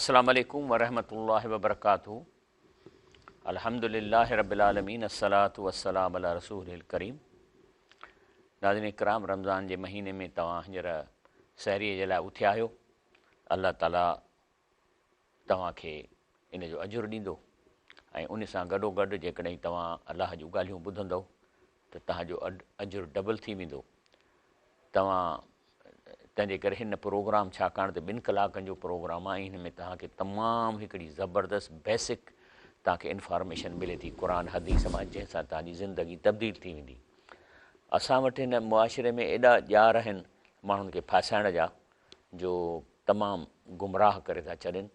السلام عليڪم ورحمة الله وبرڪاته الحمد لله رب العالمين الصلاة والسلام علي رسوله الڪريم ناظرين اڪرام رمضان جي مهيني ۾ توهان هينئر سحريء جي لاء اٿيا آهيو الله تعالي توهان کي ان جو اجر ڏيندو ۽ ان سان گڏوگڏ جيڪڏهن توهان الله جون ڳالهيون ٻڌندؤ ته توهان جو اجر ڊبل ٿي ويندو. توهان تنهن جي ڪري هن پروگرام ڇاڪاڻ ته ٻن ڪلاڪن جو پروگرام آهي ۽ هن ۾ توهان کي تمام هڪڙي زبردست بيسڪ توهان کي انفارميشن ملي ٿي قرآن حديث مان جنهن سان توهان جي زندگي تبديل ٿي ويندي. اسان وٽ هن معاشري ۾ ايڏا ڄار آهن ماڻهن کي ڦاسائڻ جا جو تمام گمراهه ڪري ٿا ڇڏين.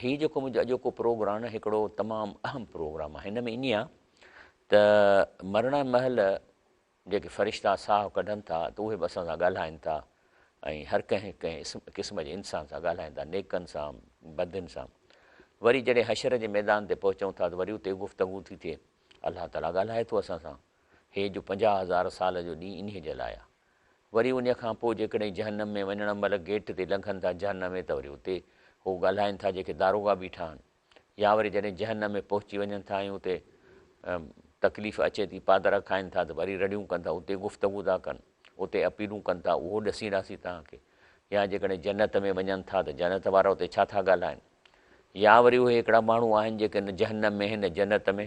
هي جيڪو منهنجو اڄوڪو پروگرام آهي هڪڙو تمام اهم پروگرام آهي. هن ۾ ائين آهي ته مرڻ مهل جيڪي فرشتا ساهه ڪڍن ٿا ته اهي به اسان سان ڳالهائن ٿا ۽ هر ڪنهن ڪنهن قسم جي انسان سان ڳالهائن ٿا، نيڪن سان، بدين سان. وري جڏهن حشر جي ميدان تي پهچون ٿا ته وري اتي گفتگو ٿي ٿئي. الله تعاليٰ ڳالهائي ٿو اسان سان. هي جو 50,000 سال جو ڏينهن انهيء جي لاء آهي. وري انهيء کان پوء جيڪڏهن جهنم ۾ وڃڻ مهل گيٽ تي لنگهن ٿا جهنم ۾ ته وري اتي هو ڳالهائن ٿا جيڪي داروغا بيٺا آهن. يا وري جڏهن جهنم ۾ پهچي وڃن ٿا ۽ اتي تڪليف اچي ٿي پادر کائن ٿا ته وري رڙيون ڪن ٿا اتي گفتگو ٿا ڪن اتي اپيلون ڪن ٿا اهو ڏسينداسين توهان کي. يا جيڪڏهن جنت ۾ وڃن ٿا ته جنت وارا اتي ڇا ٿا ڳالهائن. يا وري اهي هڪڙا ماڻهو آهن جيڪي نه جهنم ۾ آهن نه جنت ۾،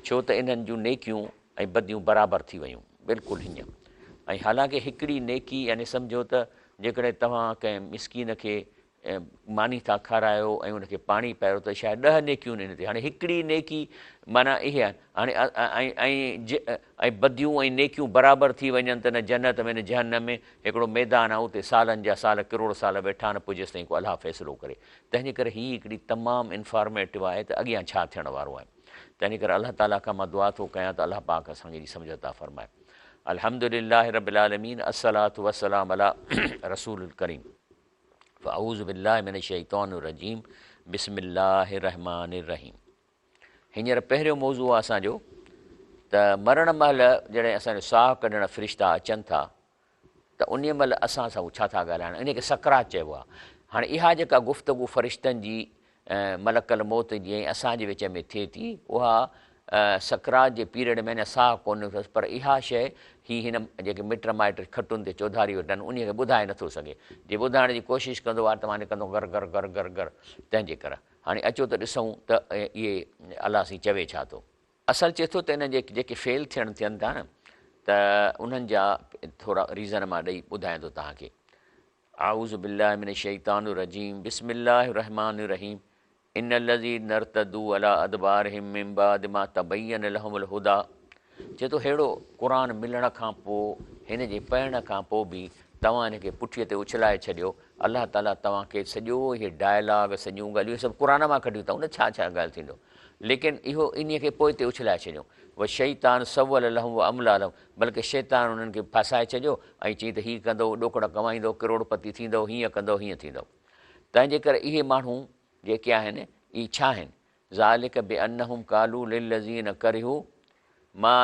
ڇو ته انهن جون نيڪيون ۽ بديون برابر ٿي ويون، بلڪل هيئن. ۽ حالانڪه هڪڙي نيڪي يعني سمجهو ته جيڪڏهن توهان ڪنهن مسڪين کي ماني ٿا کارايو ۽ ان کي پاڻي پياريو ته شايد 10 نيڪيون آهن ان تي. هاڻي هڪڙي نيڪي معنيٰ اهي آهن. هاڻي ۽ بديون ۽ نيڪيون برابر ٿي وڃن ته نه جنت ۾ نه جهنم ۾، هڪڙو ميدان آهي اتي سالن جا سال ڪروڙ سال ويٺا آهن پوء جيستائين ڪو الله فيصلو ڪري. تنهن جي ڪري هي هڪڙي تمام انفارميٽو آهي ته اڳيان ڇا ٿيڻ وارو آهي. تنهن جي ڪري الله تعاليٰ کان مان دعا ٿو ڪيان ته الله پاڪ اسان کي جي سمجهه عطا فرمائي. الحمد لله رب العالمين الصلوة والسلام علي رسول الڪريم. فاعوذ بالله من الشيطان الرجيم بسم الله الرحمن الرحيم. هينئر پهريون موضوع آهي اسان جو ته مرڻ مهل جڏهن اسان جو ساهه ڪڍڻ فرشتا اچن ٿا ته انهيء مهل اسان سان هو ڇا ٿا ڳالهائن، انهيء کي سڪرات چئبو آهي. هاڻي اها جيڪا گفتگو فرشتن جي ملڪ الموت جي ۽ اسان جي وچ ۾ ٿئي ٿي، اها سڪرات جي پيريڊ ۾ اڃا ساهه ڪونه نڪتو اٿس، پر اها شيء هي هن جيڪي مٽ مائٽ کٽن تي چوڌاري ويٺا آهن، انهيء کي ٻڌائي نٿو سگهي. جي ٻڌائڻ جي ڪوشش ڪندو وات مان نڪرندو گر گر گر گر گر. تنهن جي ڪري هاڻي اچو ته ڏسون ته اهي الله سائين چوي ڇا ٿو. اصل چئي ٿو ته انهن جي جيڪي فيل ٿيڻ ٿين ٿا نه ته انهن جا ٿورا ريزن مان ڏئي ٻڌايان ٿو توهان کي. اعوذ بالله من الشيطان الرجيم بسم الله الرحمن الرحيم ان الذين ارتدوا علي ادبارهم من بعد ما تبين لهم الهدي چئي ٿو ههڙو قرآن ملڻ کان پوء هن جي پڙهڻ کان پوء به توهان هن کي پٺيء تي اڇلائي ڇڏيو الله تعالي توهان کي سڄو هي ڊائلاگ سڄيون ڳالهيون هي سڀ قرآن مان ڪڍيون اٿئون نه ڇا ڇا ڳالهه ٿيندو ليڪن اهو انهيء کي پوئتي اڇلائي ڇڏيو. والشيطان سول لهم واملي لهم بلڪه شيطان انهن کي ڦاسائي ڇڏيو ۽ چيائين ته هي ڪندؤ، ڏوڪڙ ڪمائيندؤ، ڪروڙ پتي ٿيندؤ، هيئن ڪندؤ، هيئن ٿيندؤ. تنهن جي ڪري اهي ماڻهو جيڪي آهن، اهي ڇا آهن؟ ذلڪ بانهم قالوا للذين ڪرهوا ما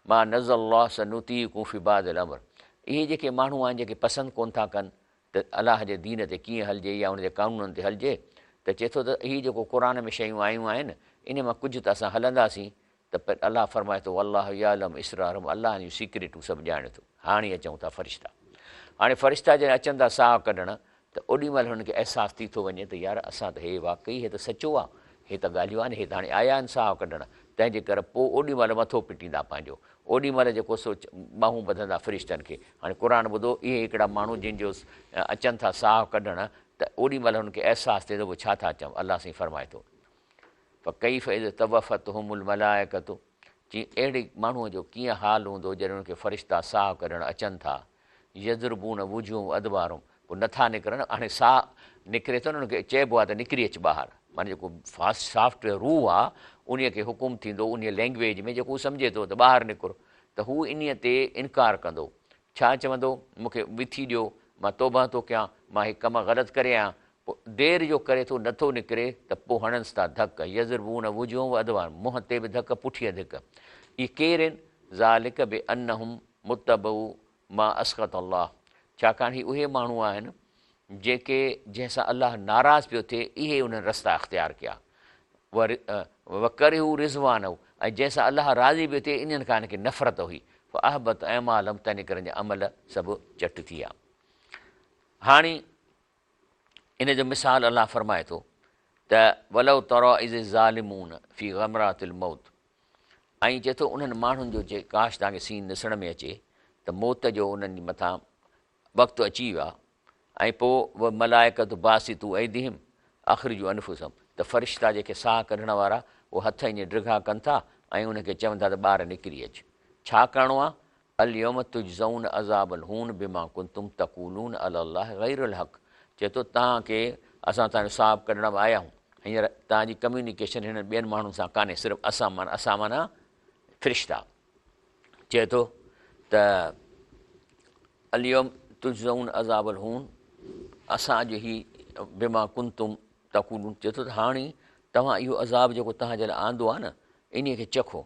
ما نزل الله سنطيعڪم في بعض الامر اهي جيڪي ماڻهو آهن جيڪي پسند ڪونه ٿا ڪن ته الله جي دين تي ڪيئن هلجي يا ان جي قانونن تي هلجي ته چئي ٿو ته هي جيڪو قرآن ۾ شيون آيون آهن ان مان ڪجهه ته اسان هلنداسين ته پر الله فرمائي ٿو والله يعلم اسرارهم الله ان جون سيڪريٽون سڀ ڄاڻي ٿو. هاڻي اچون ٿا فرشتا. هاڻي فرشتا جڏهن اچن ٿا ساهه ڪڍڻ ته اوڏي مهل هنن کي احساس ٿي ٿو وڃي ته يار اسان ته هي واقعي هي ته سچو آ هي ته ڳالهيون آهن هي ته هاڻي آيا آهن ساهه ڪڍڻ تنهن جي ڪري پوء اوڏي مهل مٿو پٽيندا پنهنجو اوڏي مهل جيڪو سو ٻانهون ٻڌندا فرشتن کي. هاڻي قرآن ٻڌو، اهي هڪڙا ماڻهو جن جو اچن ٿا ساهه ڪڍڻ ته اوڏي مهل هنن کي احساس ٿئي ٿو پوء ڇا ٿا چون؟ الله سائين فرمائي ٿو، فڪيف اذ توفتهم الملائڪة چي اهڙي ماڻهوء جو ڪيئن حال هوندو جڏهن ان کي فرشتا ساهه ڪڍڻ اچن ٿا، يضربون وجوههم ادبارهم پوء نٿا نڪرن، هاڻي ساهه نڪري ٿو نه ان کي چئبو آهي ته نڪري اچ ٻاهر، معنيٰ جيڪو سافٽ ويئر روح آهي انهيء کي حڪم ٿيندو انهيء لينگويج ۾ جيڪو هو سمجهي ٿو ته ٻاهر نڪر ته هو انهيء تي انڪار ڪندو، ڇا چوندو، مون کي وٿي ڏيو، مان توبهه ٿو ڪيان، مان هي ڪم غلط ڪري آيان، پوء دير جو ڪري ٿو نٿو نڪري ته پوء هڻنس ٿا ڌڪ، يضربون وجوههم وادبارهم، منهن تي به ڌڪ پٺيء ڌڪ. اهي ڪير آهن؟ ذلڪ بانهم متبعوا ما اسخط الله، ڇاڪاڻ هي اهي ماڻهو آهن جيڪي جنهن سان الله ناراض پيو ٿئي اهي انهن رستا اختيار ڪيا. وڪرهوا رضوانه ۽ جنهن سان الله راضي پيو ٿئي انهن کان هن کي نفرت هئي. فاحبط اعمالهم تنهن ڪري ان جا عمل سڀ چٽ ٿي ويا. هاڻي ان جو مثال الله فرمائي ٿو ته ولو تري اذ الظالمون في غمرات الموت ۽ چئي ٿو انهن ماڻهن جو جي ڪاش توهان کي سين ڏسڻ ۾ اچي ته موت جو انهن جي مٿان وقت اچي ويو آهي ۽ پوء والملائڪة باسطو ايديهم اخرجوا انفسڪم ته فرشتا جيڪي ساهه ڪڍڻ وارا اهي هٿ ائين ڊگها ڪن ٿا ۽ انهن کي چون ٿا ته ٻاهر نڪري اچ ڇا ڪرڻو آهي اليوم تجزون عذاب الهون بما ڪنتم تقولون علي الله غير الحق چئي ٿو توهان کي اسان توهان جو ساهه ڪڍڻ به آيا آهيون هينئر توهان جي ڪميونيڪيشن هنن ٻين ماڻهن سان ڪانهي صرف اسان معنيٰ اسان معنيٰ فرشتا چئي ٿو ته اليوم تجزون عذاب الهون اسان اڄ هي بما ڪنتم تقولون چئي ٿو ته هاڻي توهان اهو عذاب جيڪو توهان جي لاء آندو آهي نه انهي کي چکو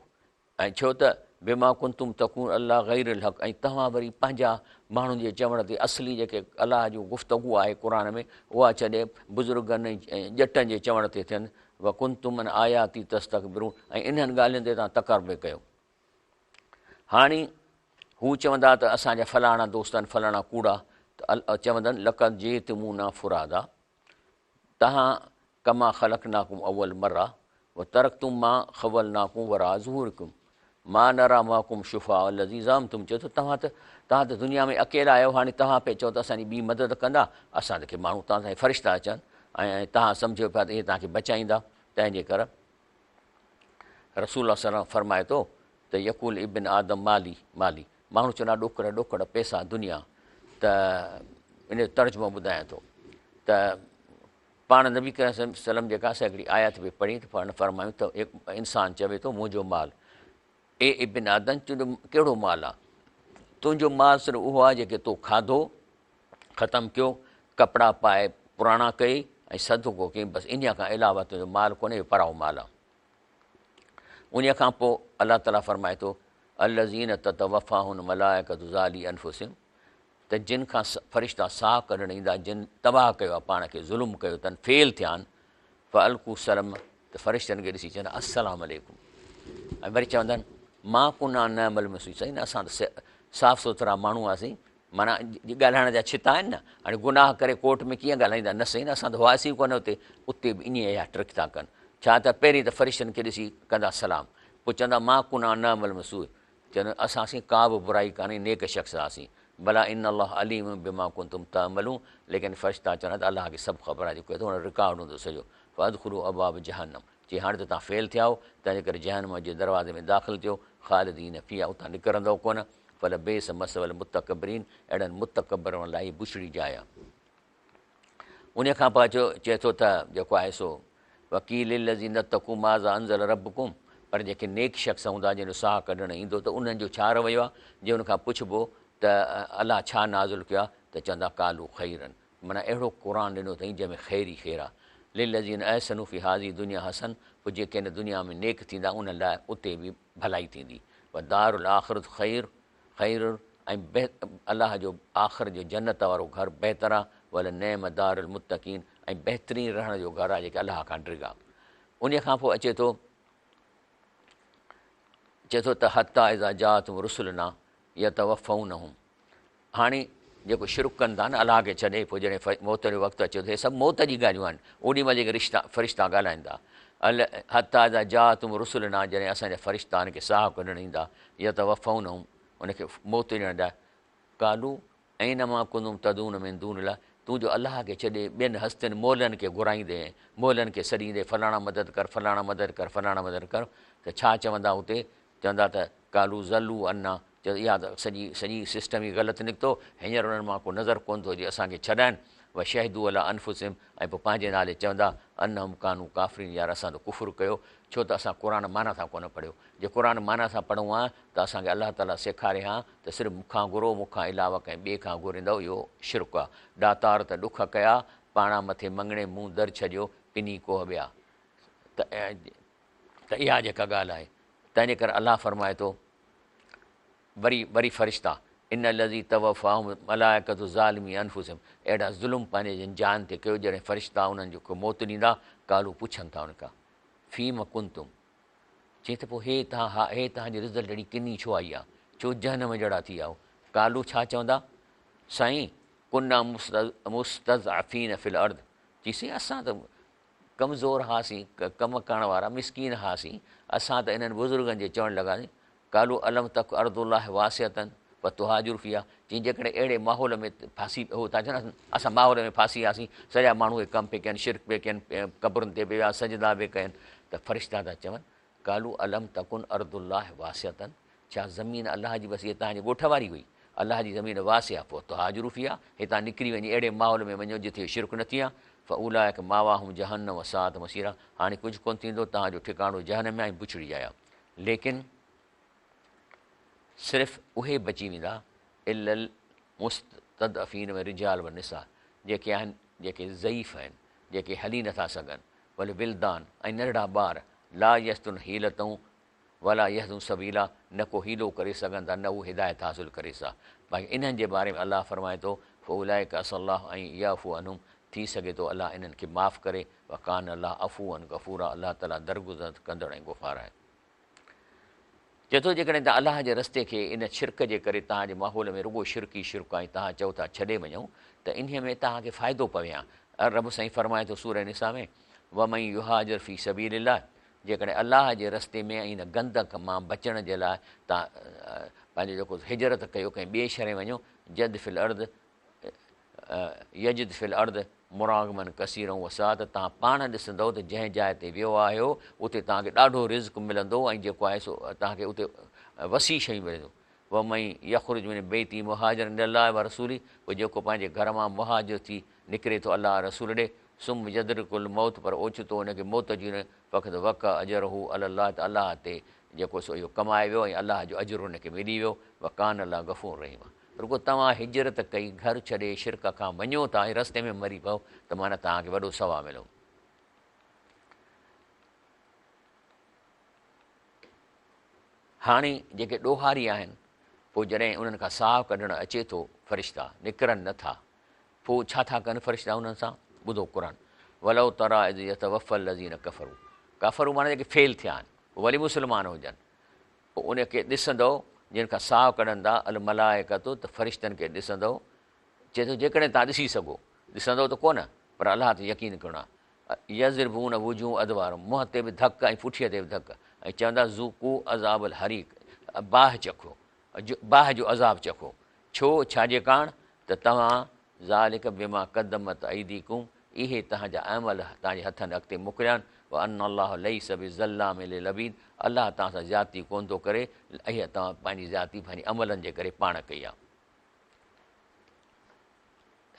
۽ ڇو ته بما ڪنتم تقولون علي الله غير الحق ۽ توهان وري پنهنجا ماڻهن جي چوڻ تي اصلي جيڪي الله جون گفتگو آهي قرآن ۾ اها ڇڏي بزرگن ۽ ڄٽن جي چوڻ تي ٿين وڪنتم عن آياتي تستڪبرون ۽ انهن ڳالهين تي توهان تڪبر پئي ڪيو. هاڻي هو چوندا ته اسان جا فلاڻا دوست آهن فلاڻا ڪوڙا ته چوندن لقد جئتمونا فرادا توهان ڪما خلقناڪم اول مره وترڪتم ما خولناڪم وراء ظهورڪم ما نرا معڪم شفاء الذي زعمتم چئي ٿو توهان ته توهان ته دنيا ۾ اڪيلا آهيو هاڻي توهان پئي چئو ته اسان جي ٻي مدد ڪندا اسان ته ڪي ماڻهو توهان سان فرشتا اچن ۽ توهان سمجهو پيا ته اهي توهان کي بچائيندا تنهن جي ڪر رسول الله صلي الله فرمائي ٿو ته يقول ابن آدم مالي مالي ماڻهو چوندا ڏوڪڙ ڏوڪڙ پيسا دنيا ته ان جو ترجمو ٻڌايان ٿو ته پاڻ نبي ڪريم صلي الله عليه وسلم جيڪا سا هڪڙي آيت پئي پڙهي ته پاڻ فرمايون ته انسان چوي ٿو منهنجو مال اي ابن آدم تنهنجو ڪهڙو مال آ تنهنجو مال صرف اهو آ جيڪي تو کاڌو ختم ڪيو ڪپڙا پائي پراڻا ڪئي ۽ صدقو ڪئي بس انهيء کان علاوه تنهنجو مال ڪونهي اهو پرائو مال آ انهيء کان پوء الله تعاليٰ فرمائي ٿو الذين تتوفاهم الملائڪة ظالي انفسهم ته جن کان فرشتا ساهه ڪڍڻ ايندا جن تباهه ڪيو آهي پاڻ کي ظلم ڪيو اٿن فيل ٿيا آهن فالقوا السلم ته فرشتن کي ڏسي چوندا السلام عليڪم ۽ وري چوندا آهن ما ڪنا نعمل من سوء سائين اسان ته صاف سٿرا ماڻهو هئاسين معنيٰ ڳالهائڻ جا ڇتا آهن نه هاڻي گناهه ڪري ڪورٽ ۾ ڪيئن ڳالهائيندا نه سائين اسان ته هئاسين ڪونه اتي اتي به ائين اها ٽرڪ ٿا ڪن ڇا ته پهرين ته فرشتن کي ڏسي ڪندا سلام پوء چوندا ما ڪنا نعمل من سوء چوندو اسان سين ڪا به برائي ڪانهي نيڪ شخص آسين بليٰ ان الله عليم بما ڪنتم تعملون ليڪن فرشتا چوندا ته الله کي سڀ خبر آهي جيڪو ٿو ان رڪارڊ هوندو سڄو فادخلوا ابواب جهنم چي هاڻي ته توهان فيل ٿيا آهيو تنهنجي ڪري جهنم جي دروازي ۾ داخل ٿيو خالدين فيها اتان نڪرندؤ ڪونه فلبئس مثوي المتڪبرين اهڙن متڪبرن لاء هي بڇڙي جاء آهي. انهيء کان پوء چئي ٿو ته جيڪو آهي سو وقيل للذين اتقوا ماذا انزل ربڪم پر جيڪي نيڪ شخص هوندا جن جو ساهه ڪڍڻ ايندو ته انهن جو ڇا رويو آهي جي ان کان پڇبو ته الله ڇا نازل ڪيو آهي ته چوندا قالوا خيرا معنيٰ اهڙو قرآن ڏنو اٿئين جنهن ۾ خير ئي خير آهي للذين احسنوا في هذه الدنيا حسنة پوء جيڪي هن دنيا ۾ نيڪ ٿيندا انهن لاء اتي به ڀلائي ٿيندي والدار الاخرة خير خير ۽ الله جو آخر جو جنت وارو گهر بهتر آ ولنعم دار المتقين ۽ بهترين رهڻ جو گهر آ جيڪي الله کان ڊڳا. انهيء کان پوء اچي ٿو چئي ٿو ته حتيٰ اذا جاءتهم رسلنا يتوفونهم هاڻي جيڪو شرڪ ڪن ٿا نه الله کي ڇڏي پوء جڏهن موت جو وقت اچي ٿو هي سڀ موت جي ڳالهيون آهن اوڏي مهل جيڪي رشتا فرشتا ڳالهائن ٿا حتيٰ اذا جاءتهم رسلنا جڏهن اسان جا فرشتا ان کي ساهه ڪڍڻ ايندا يتوفونهم ان کي موت ڏيڻ لاء قالوا اين ما ڪنتم تدعون من دون الله تون جو الله کي ڇڏي ٻين هستين مئلن کي گهرائيندين مئلن کي سڏيندين فلاڻا مدد ڪر فلاڻا مدد ڪر فلاڻا مدد ڪر ته ڇا چوندا اتي چوندا ته قالوا ضلوا عنا چيو اها ته سڄي سڄي سسٽم ئي غلط نڪتو، هينئر انهن مان ڪو نظر ڪونه ٿو اچي اسان کي ڇڏائن، وشهدوا علي انفسهم ۽ پوء پنهنجي نالي چوندا انهم ڪانوا ڪافرين يار اسان ته ڪفر ڪيو ڇو ته اسان قرآن معنيٰ سان ڪونه پڙهيو جي قرآن معنيٰ سان پڙهون ها ته اسان کي الله تعالي سيکاري ها ته صرف مون کان گهرو مون کان علاوه ڪنهن ٻئي کان گهريندؤ اهو شرڪ آ ڏاتار ته ڏک ڪيا پاڻان مٿي مڱڻي مون در ڇڏيو پني ڪوهه ٻيا ته ته اها جيڪا ڳالهه آهي تنهن جي ڪري الله فرمائي ٿو وري وري فرشتا ان الذي توفاهم الملائڪة ظالمي انفسهم اهڙا ظلم پنهنجي جن جان تي ڪيو جڏهن فرشتا انهن جو کي موت ڏيندا قالوا پڇن ٿا ان کان فيم ڪنتم چي ته پوء هي تهان ها هي تهان جي رزلٽ اهڙي ڪني ڇو آئي آ ڇو جهنم جهڙا ٿي ويا آهيو قالوا ڇا چوندا سائين ڪنا مستضعفين في الارض چي سائين اسان ته ڪمزور هئاسين، ڪم ڪرڻ وارا مسڪين هئاسين، اسان ته انهن بزرگن جي چوڻ لڳاسين، قالوا الم تڪ ارض الله واسعة فتهاجروا فيها، چيائين جيڪڏهن اهڙي ماحول ۾ ڦاسي هو ٿا چون اسان ماحول ۾ ڦاسي وياسين، سڄا ماڻهو اهي ڪم پئي ڪن، شرڪ پئي ڪن، قبرن تي پئي ويا، سجدا پئي ڪن ته فرشتا ٿا چون، قالوا الم تڪن ارض الله واسعة، ڇا زمين الله جي بس هيء توهان جي ڳوٺ واري هئي؟ الله جي زمين واسع فتهاجروا فيها، هتان نڪري وڃي اهڙي ماحول ۾ وڃو جتي شرڪ نه ٿئي ها، فاولئک ماواهم جهنم وساءت مصيرا، هاڻي ڪجهه ڪونه ٿيندو، توهان جو ٺڪاڻو جهنم آهي ۽ بڇڙي جاء آهي. ليڪن صرف اهي بچي ويندا، الا المستضعفين من الرجال والنساء، جيڪي آهن جيڪي ضعيف آهن، جيڪي هلي نٿا سگهن، والولدان ۽ ننڍڙا ٻار، لا يستطيعون حيلة ولا يهتدون سبيلا نه ڪو حيلو ڪري سگهن ٿا نه هو هدايت حاصل ڪري سا باقي انهن جي باري ۾ الله فرمائي ٿو فاولئک عسي الله ان يعفو عنهم ٿي سگهي ٿو الله انهن کي معاف ڪري وڪان الله عفوا غفورا الله تعالي درگذر ڪندڙ ۽ غفار آهي. چئي ٿو جيڪڏهن توهان الله جي رستي کي ان شرڪ جي ڪري توهان جي ماحول ۾ رڳو شرڪ ئي شرڪ آهي توهان چئو ٿا ڇڏي وڃون ته انهي ۾ توهان کي فائدو پوي ها رب سائين فرمائي ٿو سوره نساء ۾ ومن يهاجر في سبيل الله جيڪڏهن الله جي رستي ۾ ۽ ان گند مان بچڻ جي لاء توهان پنهنجو جيڪو هجرت ڪيو ڪنهن ٻئي شهر ۾ وڃو جد في الارض يجد في الارض مراغما ڪثيرا وسعة ته توهان پاڻ ڏسندؤ ته جنهن جاء تي ويو آهيو اتي توهان کي ڏاڍو رزق ملندو ۽ جيڪو آهي سو توهان کي اتي وسيع شيون ملنديون ومن يخرج من بيته مهاجرا الي الله ورسوله پوء جيڪو پنهنجي گهر مان مهاجر ٿي نڪري ٿو الله ۽ رسول ڏي ثم يدرڪه الموت پر اوچتو ان کي موت اچي وڃي فقد وقع اجره علي الله ته الله تي جيڪو سو اهو ڪمائي ويو ۽ الله جو اجر ان کي ملي ويو وڪان الله غفور رحيما رڳو توهان هجرت ڪئي گهر ڇڏي شرڪ کان وڃو ٿا ۽ رستي ۾ مري پئو ته معنيٰ توهان کي وڏو ثواب ملندو. هاڻي جيڪي ڏوهاري آهن پوء جڏهن انهن کان ساهه ڪڍڻ اچي ٿو فرشتا نڪرن نه ٿا پوء ڇا ٿا ڪن فرشتا انهن سان ٻڌو قرآن ولو تريٰ اذ يتوفي الذين ڪفروا ڪفروا معنيٰ جيڪي فيل ٿيا آهن پوء ڀلي مسلمان هجن پوء ان کي ڏسندؤ جن کان ساهه ڪڍن ٿا الملائڪة ته فرشتن کي ڏسندؤ چئي ٿو جيڪڏهن توهان ڏسي سگهو ڏسندؤ ته ڪونه پر الله تي يقين ڪرڻو آهي يضربون وجوههم وادبارهم منهن تي به ڌڪ ۽ پٺيء تي به ڌڪ ۽ چوندا ذوقوا عذاب الحريق باهه چکو باهه جو عذاب چکو ڇو ڇا جي ڪاڻ ته توهان ذلڪ بما قدمت ايديڪم اهي توهان جا عمل توهان جي هٿن اڳتي موڪليا آهن وان الله ليس بظلام للعبيد الله توهان سان زيادتي ڪونه ٿو ڪري اهي توهان پنهنجي زيادتي پنهنجي عملن جي ڪري پاڻ ڪئي آهي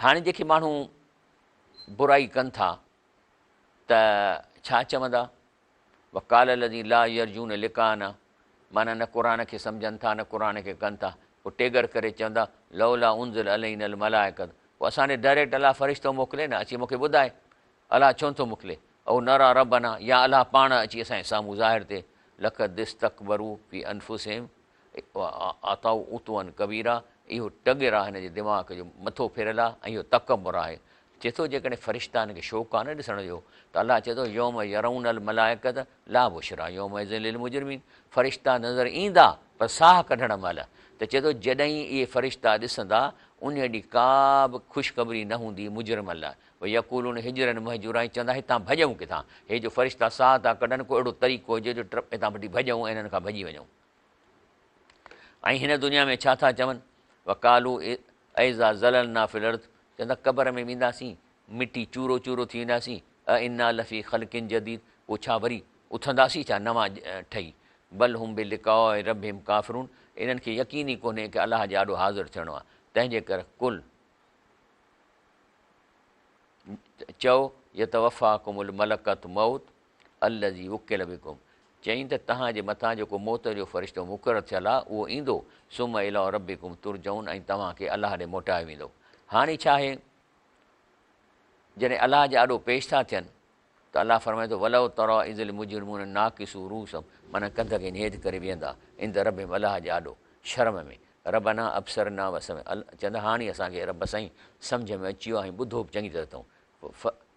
هاڻي جيڪي ماڻهو برائي ڪن ٿا ته ڇا چوندا؟ وقال الذين لا يرجون لقاءنا معنيٰ نه قرآن کي سمجهن ٿا نه قرآن کي ڪن ٿا پوء ٽيڳر ڪري چوندا لولا انزل علينا الملائڪة پوء اسان ڏي ڊائريڪٽ الله فرشتو موڪلي نه اچي مون کي ٻڌائي الله ڇو نٿو موڪلي او نريٰ ربنا يا الله پاڻ اچي اسان جي سامهون ظاهر ٿئي لقد استڪبروا في انفسهم وعتوا عتوا ڪبيرا اهو ٽڳر آهي هن جي دماغ جو مٿو ڦريل آهي ۽ اهو تڪبر آهي. چئي ٿو جيڪڏهن فرشتا هن کي شوق آهي نه ڏسڻ جو ته الله چئي ٿو يوم يرون الملائڪة لا بشريٰ يومئذ للمجرمين فرشتا نظر ايندا پر ساهه ڪڍڻ مهل ته چئي ٿو جڏهن اهي فرشتا ڏسندا انهيء ڏينهن ڪا به خوشخبري نه هوندي مجرمن لاء ويقولون حجرا مهجورا ۽ چوندا هتان ڀڄون ڪٿان هي جو فرشتا ساهه ٿا ڪڍن ڪو اهڙو طريقو هجي جو ٽپ هتان وٺي ڀڄون ۽ انهن کان ڀڄي وڃون. ۽ هن دنيا ۾ ڇا ٿا چون؟ وقالو ائذا ضللنا في الارض چوندا قبر ۾ وينداسين مٽي چورو چورو ٿي وينداسين ائنا لفي خلق جديد پوء ڇا وري اٿنداسين ڇا نوان ٺهي بل هم بلقاء ربهم ڪافرون انهن کي يقين ئي ڪونهي ڪه الله جي آڏو حاضر ٿيڻو آهي تنهن جي ڪري قل چئو يتوفاڪم الملڪ الموت الذي وڪل بڪم، چيائين ته توهان جي مٿان جيڪو موت جو فرشتو مقرر ٿيل آهي اهو ايندو، ثم الي ربڪم ترجعون ۽ توهان کي الله ڏي موٽايو ويندو. هاڻي ڇا آهي جڏهن الله جي آڏو پيش ٿا ٿين ته الله فرمائي ٿو ولو تري اذ المجرمون ناڪسو رؤوسهم معنيٰ ڪنڌ کي هيٺ ڪري ويهندا عند ربهم الله جي آڏو شرم ۾ ربنا ابصرنا وسمعنا چوندا هاڻي اسان کي رب سائين سمجهه ۾ اچي ويو آهي ۽ ٻڌو به چڱي طرح اٿئون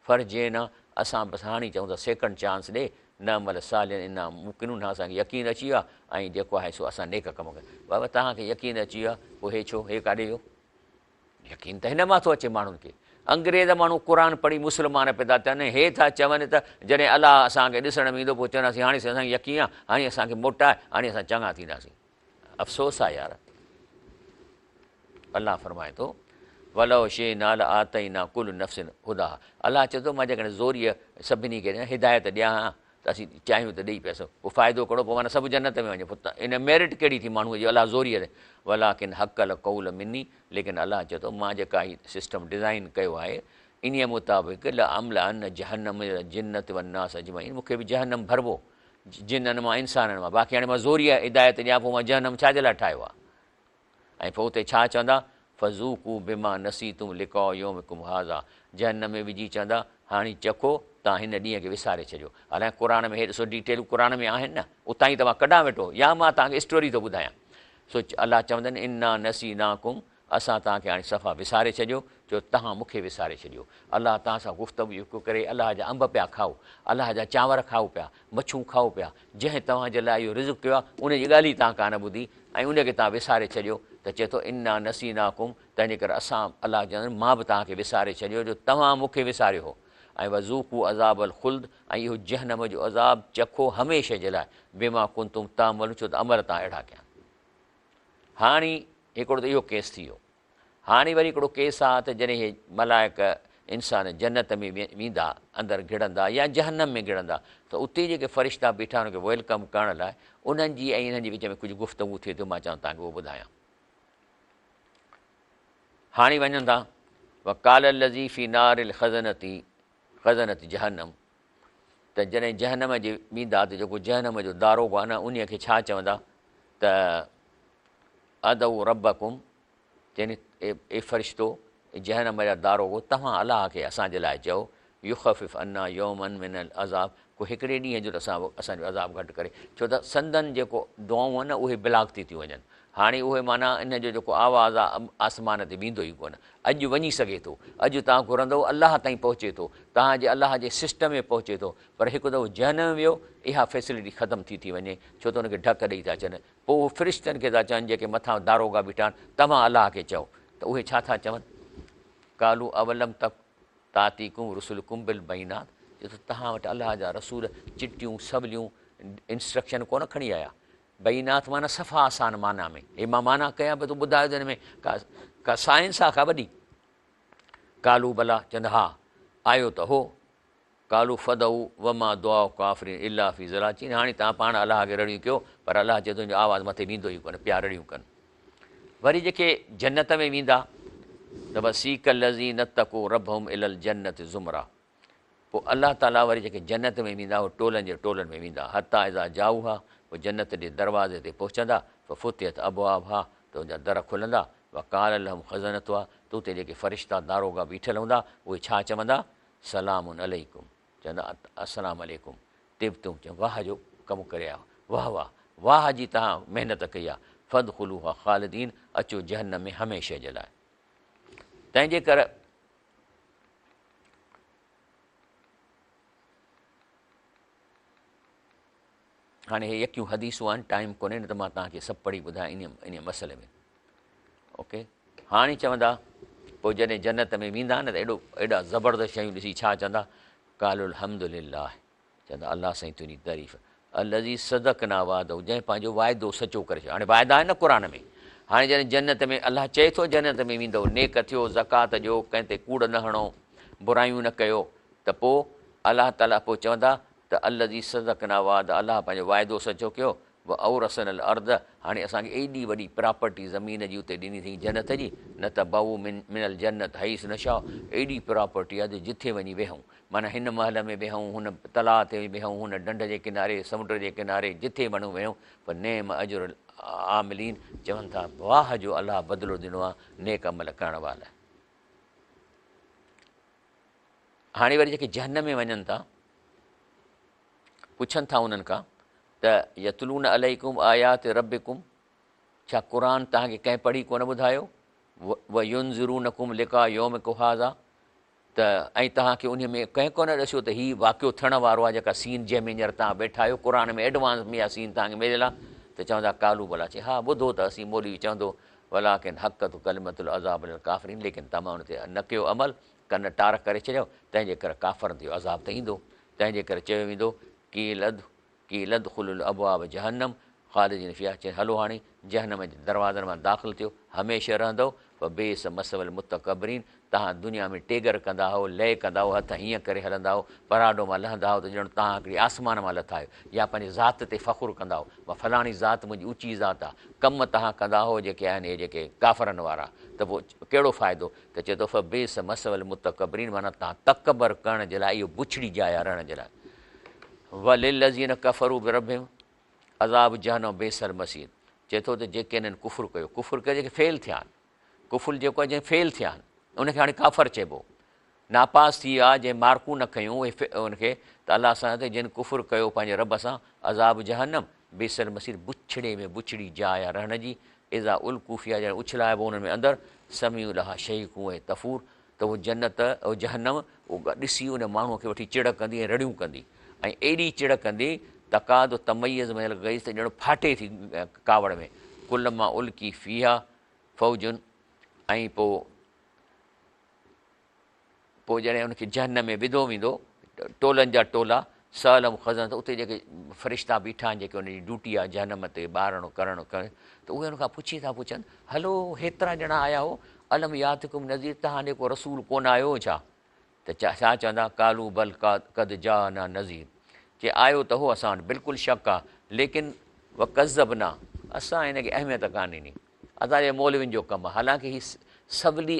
فارجعنا اسان بس هاڻي چئون ٿا سيڪنڊ چانس ڏي نعمل صالحا انا موقنون اسان کي يقين اچي ويو آهي ۽ جيڪو آهي سو اسان نيڪ ڪم ڪيون بابا توهان کي يقين اچي ويو آهي پوء هي ڇو هي ڪاڏي ويو يقين ته هن مان ٿو اچي ماڻهن کي انگريز ماڻهو قرآن پڙهي مسلمان پيدا ٿين هي ٿا چون ته جڏهن الله اسان کي ڏسڻ ۾ ايندو پوء چونداسين هاڻي اسان کي يقين آهي هاڻي اسان کي موٽاء هاڻي اسان چڱا ٿينداسين افسوس آهي يار الله فرمائي ٿو ولو شئنا لآتينا ڪل نفس هداها الله چئي ٿو مان جيڪڏهن زوريء سڀني کي هدايت ڏيان ها ته اسين چاهيون ته ڏئي پيا سگهون پوء فائدو ڪهڙو پوء معنيٰ سڀ جنت ۾ وڃي پوء ان ميرٽ ڪهڙي ٿي ماڻهوء جي الله زوريء ولڪن حق القول مني ليڪن الله چئي ٿو مان جيڪا هي سسٽم ڊزائن ڪيو آهي انهيء مطابق لاملان جهنم من الجنة والناس اجمعين مون کي به جهنم ڀربو جنن مان انسانن مان باقي هاڻي مان زوريء هدايت ڏيان پوء مان جهنم ڇا جي لاء ٺاهيو آهي ۽ پوء اتي ڇا چوندا؟ فذوقوا بما نسيتم لقاء يومڪم هذا جهنم ۾ وجهي چوندا، هاڻي چکو، توهان هن ڏينهن کي وساري ڇڏيو. حالانڪه قرآن ۾ هي ڏسو ڊيٽيلون قرآن ۾ آهن نه، اتان ئي ته مان ڪڍان ويٺو يا مان توهان کي اسٽوري ٿو ٻڌايان. سو الله چوندن، انا نسيناڪم اسان توهان کي هاڻي صفا وساري ڇڏيو، جو توهان مون کي وساري ڇڏيو. الله توهان سان گفتگو پيو ڪري، الله جا انب پيا کائو، الله جا چانور کائو پيا، مڇون کائو پيا، جنهن توهان جي لاء اهو رزق ڪيو آهي، ان جي ڳالهه ئي توهان ڪانه ٻڌي ۽ ان کي توهان وساري ڇڏيو ته چئي ٿو انا نسيناڪم تنهنجي ڪري اسان، الله چوندو مان به توهان کي وساري ڇڏيو جو توهان مون کي وساريو هو ۽ وذوقوا عذاب الخلد ۽ اهو جهنم جو عذاب چکو هميشه جي لاء بما ڪنتم تعملون ڇو ته عمل توهان اهڙا ڪيا. هاڻي هڪڙو ته اهو ڪيس ٿي ويو. هاڻي وري هڪڙو ڪيس آ ته جڏهن اهي ملائڪ انسان جنت ۾ ويندا، اندر گهڙندا يا جهنم ۾ گهڙندا ته اتي جيڪي فرشتا بيٺا انهن کي welcome ڪرڻ لاء انهن جي ۽ انهن جي وچ ۾ ڪجهه گفتگو ٿئي ٿي مان چوان توهان کي اهو ٻڌايان. هاڻي وڃن ٿا وقال الذي في نار الخزنة خزنة جهنم ته جڏهن جهنم جي ويندا ته جيڪو جهنم جو داروغو آهي نه انهي کي ڇا چوندا ته ادعو ربڪم يعني اي فرشتو جهنم جا داروغو توهان الله کي اسان جي لاء چئو يخفف عنا يوما من العذاب ڪو هڪڙي ڏينهن جو ته اسان اسان جو عذاب گهٽ ڪري ڇو ته سندن جيڪو دعائون آهن نه اهي بلاڪ ٿي ٿيون وڃن هاڻي اهي معنيٰ ان جو جيڪو آواز آ آسمان تي ويندو ئي ڪونه. اڄ وڃي سگهي ٿو. اڄ توهان گهرندؤ الله تائين پهچي ٿو. توهان جي الله جي سسٽم ۾ پهچي ٿو. پر هڪ دفعو جهنم ۾ ويو اها فيسلٽي ختم ٿي ٿي وڃي ڇو ته ان کي ڍڪ ڏئي ٿا ڇڏن. پوء اهو فرشتن کي ٿا چون جيڪي مٿان داروغا بيٺا آهن توهان الله کي چئو ته اهي ڇا ٿا چون؟ قالوا اولم تڪ تاتيڪم رسلڪم بالبينات چئي ٿو توهان وٽ الله جا رسول چٽيون سوليون انسٽرڪشن ڪونه کڻي آيا بينات معنيٰ صفا آسان معنيٰ ۾ هي مان معنيٰ ڪيان پيو ته ٻڌايو ته هن ۾ ڪا ڪا سائنس آ ڪا وڏي قالو بلا چوندا ها آيو ته هو قالو فدعو وما دعاء الڪافرين الا في ضلال چين هاڻي توهان پاڻ الله کي رڙيون ڪيو پر الله چئي ٿو ان جو آواز مٿي ويندو ئي ڪونه پيا رڙيون ڪن وري جيڪي جنت ۾ ويندا ته وسيق الذين اتقوا ربهم الى الجنة زمرا پوء الله تعاليٰ وري جيڪي جنت ۾ ويندا اهي ٽولن جي ٽولن ۾ ويندا، حتيٰ اذا جاءوها پوء جنت جي دروازي تي پهچندا، ففتحت ابوابها ته ان جا در کلندا، وقال لهم خزنتها ته اتي جيڪي فرشتا داروغا بيٺل هوندا اهي ڇا چوندا، سلام عليڪم چوندا السلام عليڪم، طبتم چون واهه جو ڪم ڪري آيا آهيو، واهه واهه واهه جي توهان محنت ڪئي آهي، فادخلوها خالدين اچو جهنم ۾ هميشه جي لاء. تنهن جي ڪر. هاڻي هي يڪيون حديثون آهن ٽائيم ڪونهي نه ته مان توهان کي سڀ پڙهي ٻڌايان ان ان مسئلي ۾ اوڪي هاڻي چوندا پوء جڏهن جنت ۾ ويندا نه ته ايڏو ايڏا زبردست شيون ڏسي ڇا چوندا قالوا الحمد لله چوندا الله سائين تنهنجي تعريف الذي صدقنا وعده جنهن پنهنجو واعدو سچو ڪري ڇڏيو هاڻي واعدا آهن نه قرآن ۾ هاڻي جڏهن جنت ۾ الله چئي ٿو جنت ۾ ويندؤ نيڪ ٿيو زڪوات ڏيو ڪنهن تي ڪوڙ نه هڻو برايون نه ڪيو ته پوء الله تعالي پوء چوندا ته الذي صدقنا وعده الله پنهنجو واعدو سچو ڪيو واورثنا الارض هاڻي اسان کي ايڏي وڏي پراپرٽي زمين جي اتي ڏني اٿئي جنت جي نتبوء من من الجنة حيث نشاء ايڏي پراپرٽي آهي جو جٿي وڃي ويهون معنيٰ هن محل ۾ ويهون هن تلاء تي ويهون هن ڍنڍ جي ڪناري سمنڊ جي ڪناري جٿي وڻون ويهون فنعم اجر العاملين چون ٿا واهه جو الله بدلو ڏنو آهي نيڪ عمل ڪرڻ وارن لاء. هاڻي وري جيڪي جهنم ۾ وڃن ٿا پڇن ٿا انهن کان ته يتلون عليڪم آيات ربڪم ڇا قرآن توهان کي ڪنهن پڙهي ڪونه ٻڌايو؟ وينذرونڪم لقاء يومڪم هذا ته ۽ توهان کي انهي ۾ ڪنهن ڪونه ڏسيو ته هي واقعو ٿيڻ وارو آهي جيڪا سين جنهن ۾ هينئر توهان ويٺا آهيو قرآن ۾ ايڊوانس ۾ اها سين توهان کي مليل آهي ته چوندا قالوا بليٰ چي ها ٻڌو ته اسين مولوي چوندو ولڪن حقت ڪلمة العذاب علي الڪافرين ليڪن توهان ان تي نه ڪيو عمل ڪن ٽار ڪري ڇڏيو تنهن جي ڪري ڪافرن تي اهو عذاب ته ايندو تنهن جي ڪري چيو ويندو قيل قيل ادخلوا ابواب جهنم خالدين فيها چي هلو هاڻي جهنم جي دروازن مان داخل ٿيو هميشه رهندؤ فبئس مثوي المتڪبرين توهان دنيا ۾ ٽيڳر ڪندا هئو لئه ڪندا هئو هٿ هيئن ڪري هلندا هئو پراڊو مان لهندا هئو ته ڄڻ توهان هڪڙي آسمان مان لٿا آهيو يا پنهنجي ذات تي فخر ڪندا هئو مان فلاڻي ذات منهنجي اوچي ذات آ ڪم توهان ڪندا هئو جيڪي آهن اهي جيڪي ڪافرن وارا ته پوء ڪهڙو فائدو ته چئي ٿو فبئس مثوي المتڪبرين معنيٰ توهان تڪبر ڪرڻ جي لاء اهو بڇڙي جاء آهي رهڻ جي لاء. وللذين ڪفروا بربهم عذاب جهنم وبئس المصير چئي ٿو ته جيڪي انهن ڪفر ڪيو ڪفر ڪيو جيڪي فيل ٿيا آهن ڪفر جيڪو آهي جنهن فيل ٿيا آهن ان کي هاڻي ڪافر چئبو ناپاس ٿي ويا جنهن مارڪون نه کنيون اهي ان کي ته الله سان ته جن ڪفر ڪيو پنهنجي رب سان عذاب جهنم بئس المصير بڇڙي ۾ بڇڙي جاء آهي رهڻ جي اذا القوا فيها جڏهن اڇلائبو انهن ۾ اندر سمعوا لها شهيقا وهي تفور ته اهو جنت، اهو جهنم، اهو ڏسي ان ماڻهوء کي وٺي چڙ ڪندي ۽ رڙيون ڪندي ۽ ايڏي چڙ ڪندي تڪاد تميز من الغيظ ته ڄڻ ڦاٽي ٿي ڪاوڙ ۾، ڪلما القي فيها فوج ۽ پوء پوء جڏهن ان کي جهنم ۾ وڌو ويندو ٽولن جا ٽولا سألهم خزنتها اتي جيڪي فرشتا بيٺا آهن جيڪي ان جي ڊيوٽي آهي جهنم تي ٻارڻ ڪرڻ ڪرڻ ته اهي ان کان پڇي ٿا پڇن هلو هيترا ڄڻا آيا هو الم ياتڪم نذير توهان ڏي ڪو رسول ڪونه آيو هو ڇا ته ڇا چوندا قالوا بل قد جاءنا نذير چي آيو ته هو اسان وٽ بلڪل شڪ آ ليڪن وڪذبنا اسان هن کي اهميت ڪانه ڏني اسان جي مولوين جو ڪم آ حالانڪه هي سولي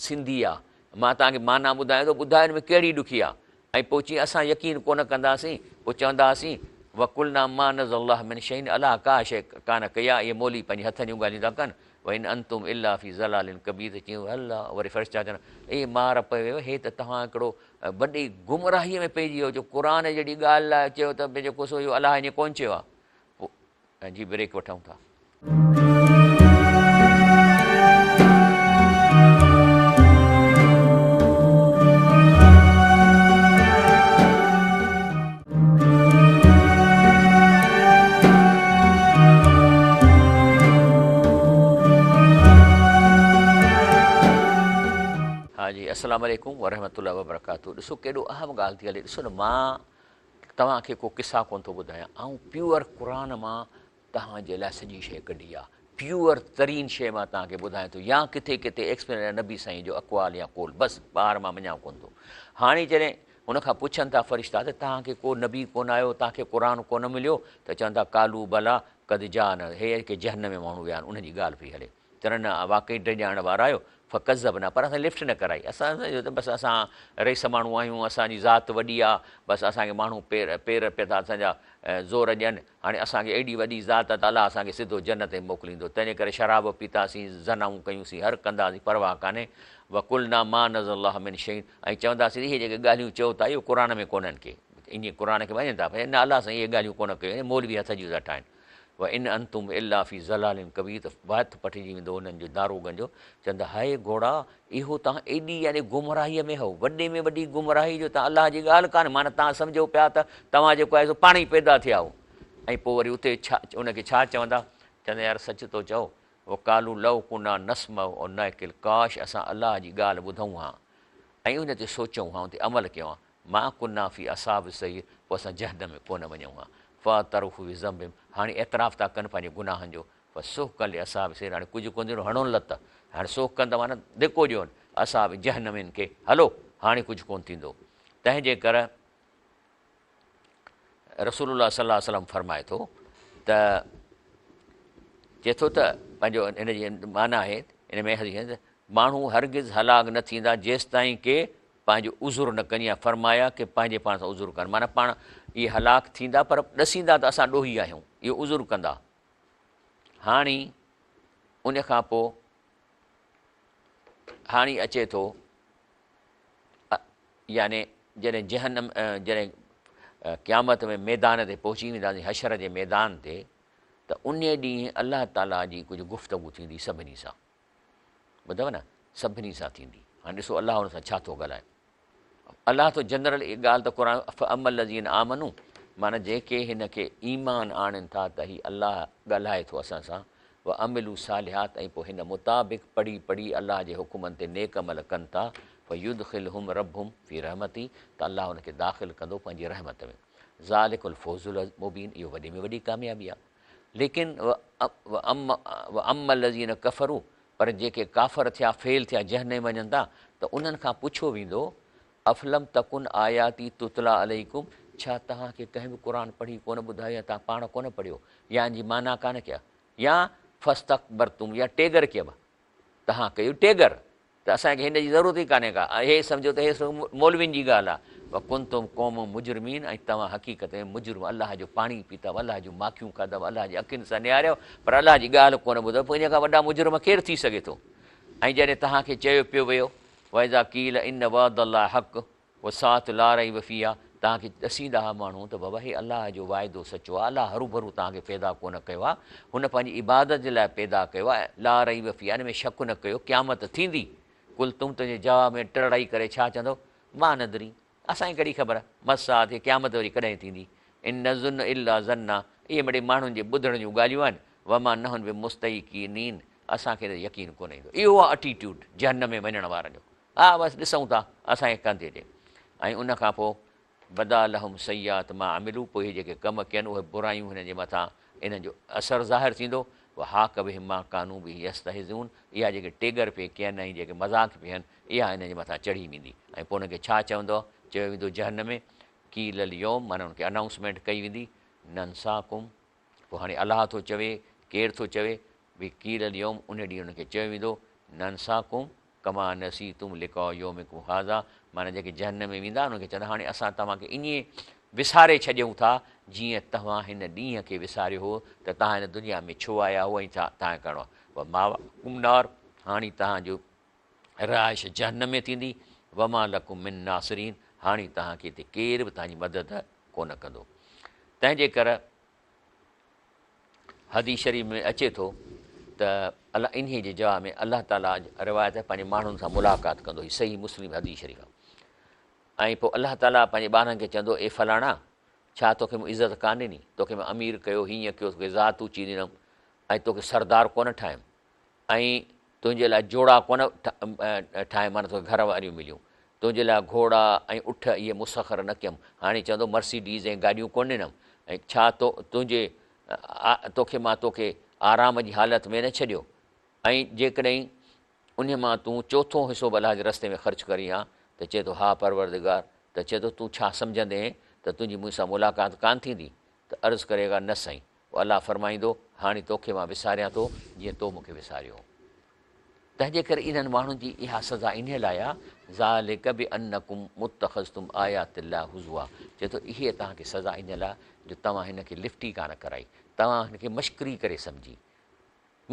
سنڌي آ. مان توهان کي معنيٰ ٻڌايان ٿو، ٻڌايو ان ۾ ڪهڙي ڏکي آ؟ ۽ پوء چيائين اسان يقين ڪونه ڪنداسين، پوء چوندا هئاسين، وقلنا ما نزل الله من شيء الله ڪا شيء ڪانه ڪئي آ، اهي مولوي پنهنجي هٿن جون ڳالهيون ٿا ڪن، وان انتم الا في ضلال ڪبير ته چيائون الله وري فرشتا چون اي مار پئي ويو هي ته توهان هڪڙو وڏي گمراهيء ۾ پئجي ويو جو قرآن جهڙي ڳالهه لاء چيو ته جيڪو سو اهو الله ائين ڪونه چيو آ پوء جي بريڪ وٺون ٿا. ها جي السلام عليڪم ورحمة الله وبرڪاته ڏسو ڪيڏو اهم ڳالهه ٿي هلي ڏسو نه مان توهان کي ڪو قصا ڪونه ٿو ٻڌايان آئون پيور قرآن مان توهان جي لاء سڄي شيء ڪڍي آ پيور ترين شيء مان توهان کي ٻڌايان ٿو يا ڪٿي ڪٿي ايڪسپلين نبي سائين جو اقوال يا قول بس ٻاهر مان مڃان ڪونه ٿو هاڻي جڏهن ان کان پڇن ٿا فرشتا ته توهان کي ڪو نبي ڪونه آيو توهان کي قرآن ڪونه مليو ته چون ٿا قالوا بليٰ قد جاءنا هي جيڪي جهنم ۾ ماڻهو ويا آهن انهن جي ڳالهه پئي هلي ته نه واقعي ڊيڄارڻ وارا آهيو فڪذبنا پر اسان لفٽ نه ڪرائي اسان سمجهيو ته بس اسان رئيس ماڻهو آهيون اسان جي ذات وڏي آ بس اسان کي ماڻهو پير پير پيا ٿا اسان جا زور ڏين هاڻي اسان کي ايڏي وڏي ذات آ ته الله اسان کي سڌو جنت ۾ موڪليندو تنهنجي ڪري شراب پيتاسين زنائون ڪيونسين هر ڪنداسين پرواهه ڪانهي وقلنا ما نزل الله من شيء ۽ چونداسين اهي جيڪي ڳالهيون چئو ٿا اهو قرآن ۾ ڪونهن ڪي ائين قرآن کي مڃن ٿا پر نه الله سائين اهي ڳالهيون ڪونه ڪيون آهن مولوي هٿ جون ٿا ٺاهن وان انتم الا في ضلال ڪبير ته وات پٽجي ويندو انهن جو داروغن جو چوندا هاء گهوڙا اهو توهان ايڏي يعني گمراهيء ۾ هئو وڏي ۾ وڏي گمراهي جو توهان الله جي ڳالهه ڪانه معنيٰ توهان سمجهو پيا ته توهان جيڪو آهي سو پاڻ ئي پيدا ٿيا آهيو ۽ پوء وري اتي ڇا ان کي ڇا چوندا چوندا يار سچ ٿو چئو وقالو لو ڪنا نسمع او نعقل ڪاش اسان الله جي ڳالهه ٻڌون ها ۽ ان تي سوچون ها ان تي عمل ڪيون ها ما ڪنا في اصحاب السعير پوء اسان جهنم ۾ ڪونه وڃون ها فاعترفوا بذنبهم هاڻي اعتراف ٿا ڪن پنهنجي گناهن جو فسحقا لاصحاب السعير هاڻي ڪجهه ڪونه ٿيندو هڻون لت هاڻي سحقا ته معنيٰ ڌڪو ڏيون اصحاب جهنمين کي هلو هاڻي ڪجهه ڪونه ٿيندو تنهن جي ڪر رسول الله صلي الله عليه وسلم فرمائي ٿو ته چئي ٿو ته پنهنجو ان جي معنيٰ آهي ان ۾ حديث ماڻهو هرگز هلاڪ نه ٿيندا جيستائين ڪي پنهنجو عذر نه ڪن يا فرمايا ڪي پنهنجي پاڻ سان عذر ڪن معنيٰ پاڻ اهي هلاڪ ٿيندا پر ڏسيندا ته اسان ڏوهي آهيون اهو عذر ڪندا هاڻي ان کان پوء هاڻي اچي ٿو يعني جڏهن جهنم جڏهن قيامت ۾ ميدان تي پهچي وينداسين حشر جي ميدان تي ته انهيء ڏينهن الله تعاليٰ جي ڪجهه گفتگو ٿيندي سڀني سان. ٻڌو نه؟ سڀني سان ٿيندي. هاڻي ڏسو الله ان سان ڇا ٿو ڳالهائي. الله ٿو جنرل ڳالهه ته قرآن فاما الذين آمنوا معنيٰ جيڪي هن کي ايمان آڻين ٿا ته هي الله ڳالهائي ٿو اسان سان وعملوا الصالحات ۽ پوء هن مطابق پڙهي پڙهي الله جي حڪمن تي نيڪ عمل ڪن ٿا فيدخلهم ربهم في رحمته ته الله ان کي داخل ڪندو پنهنجي رحمت ۾ ذلڪ الفوز المبين اهو وڏي ۾ وڏي ڪاميابي آهي ليڪن واما الذين ڪفروا پر جيڪي ڪافر ٿيا فيل ٿيا جهنم وڃن ٿا ته انهن کان پڇيو ويندو افلم تڪن آياتي تتليٰ عليڪم ڇا توهان کي ڪنهن به قرآن پڙهي ڪونه ٻڌايو يا توهان پاڻ ڪونه پڙهيو يا ان جي معنيٰ ڪانه ڪيا يا فاستڪبرتم يا ٽيڳر ڪيم توهان ڪيو ٽيڳر ته اسان کي هن جي ضرورت ئي ڪانهي ڪا ۽ هي سمجهو ته هي مولوين جي ڳالهه آهي وڪنتم قوما مجرمين ۽ توهان حقيقت ۾ مجرم الله جو پاڻي پيتو الله جون ماکيون کاڌو الله جي اکين سان نهاريو پر الله جي ڳالهه ڪونه ٻڌو پوء ان کان وڏا مجرم ڪير ٿي سگهي ٿو ۽ جڏهن توهان کي چيو پيو ويو واذا قيل ان وعد الله حق والساعة لا ريب فيها توهان کي ڏسيندا ها ماڻهو ته بابا هي الله جو وعدو سچو آهي، الله هروڀرو توهان کي پيدا ڪونه ڪيو آهي، هن پنهنجي عبادت جي لاء پيدا ڪيو آهي، لا ريب فيها ان ۾ شڪ نه ڪيو، قيامت ٿيندي، قلتم تنهنجي جواب ۾ ٽرڙائي ڪري ڇا چوندؤ، ما ندري اسان کي ڪهڙي خبر، ما الساعة هي قيامت وري ڪڏهن ٿيندي، ان نظن الا ظنا اهي مڙئي ماڻهن جي ٻڌڻ جون ڳالهيون آهن، وما نحن بمستيقنين اسان کي ته يقين ڪونه ايندو. اهو آهي اٽيٽيوڊ جهنم ۾ وڃڻ وارن جو. ها بس ڏسون ٿا اسان کي ڪانه ٿي اچي ۽ ان کان پوء بدا لهم سيئات ما عملوا پوء اهي جيڪي ڪم ڪين اهي برايون هنن جي مٿان انهن جو اثر ظاهر ٿيندو وحاق بهم ما ڪانوا به يستهزئون اها جيڪي ٽيڳر پئي ڪين ۽ جيڪي مذاق پئي هن اها انهن جي مٿان چڙهي ويندي ۽ پوء انهن کي ڇا چوندو چيو ويندو جهنم ۾ قيل اليوم معنيٰ انهن کي انائونسمينٽ ڪئي ويندي ننساڪم پوء هاڻي الله ٿو چوي، ڪير ٿو چوي؟ به قيل اليوم ان ڏينهن انهن کي چيو ويندو، ننساڪم ڪما نسيتم لقاء يومڪم هذا معنيٰ جيڪي جهنم ۾ ويندا انهن کي چوندا هاڻي اسان توهان کي ائين وساري ڇڏيون ٿا جيئن توهان هن ڏينهن کي وساريو هو ته توهان هن دنيا ۾ ڇو آيا هئو ۽ ڇا توهان کي ڪرڻو آهي وماواڪم النار هاڻي توهان جو رهائش جهنم ۾ ٿيندي وما لڪم من ناصرين هاڻي توهان کي هتي ڪير به توهان جي مدد ڪونه ڪندو. تنهن جي ڪر حديث شريف ۾ اچي ٿو ته الله انهيء جي جواب ۾ الله تعاليٰ روايت آهي پنهنجي ماڻهن سان ملاقات ڪندو هي صحيح مسلم حديث شريف آهي ۽ پوء الله تعاليٰ پنهنجي ٻانهن کي چوندو اي فلاڻا ڇا توکي مون عزت ڪانه ڏني توکي مان امير ڪيو هيئن ڪيو توکي ذات اوچي ڏنم ۽ توکي سردار ڪونه ٺاهيم ۽ تنهنجي لاء جوڙا ڪونه ٺاهيم معنيٰ توکي گهر واريون مليون، تنهنجي لاء گهوڙا ۽ اٺ اهي مسخر نه ڪيم، هاڻي چوندو مرسيڊيز ۽ گاڏيون ڪونه ڏنم ۽ ڇا تو تنهنجي توکي مان توکي آرام جي حالت ۾ نه ڇڏيو ۽ جيڪڏهن انهي مان تون چوٿون حصو به الله جي رستي ۾ خرچ ڪرين ها ته چئي ٿو ها پروردگار ته چئي ٿو تون ڇا سمجهندين ته تنهنجي مون سان ملاقات ڪانه ٿيندي ته عرض ڪريگا نه سائين پوء الله فرمائيندو، هاڻي توکي مان وساريان ٿو، جيئن تو مون کي وساريو هو. تنهنجي ڪري انهن ماڻهن جي اها سزا انهيء لاء آهي، ذلک بانڪم اتخذتم آيات الله هزوا، چئي ٿو، اهي توهان کي سزا انهيء لاء جو توهان هن کي لفٽي ڪانه ڪرائي، توهان هن کي مشڪري ڪري سمجهي.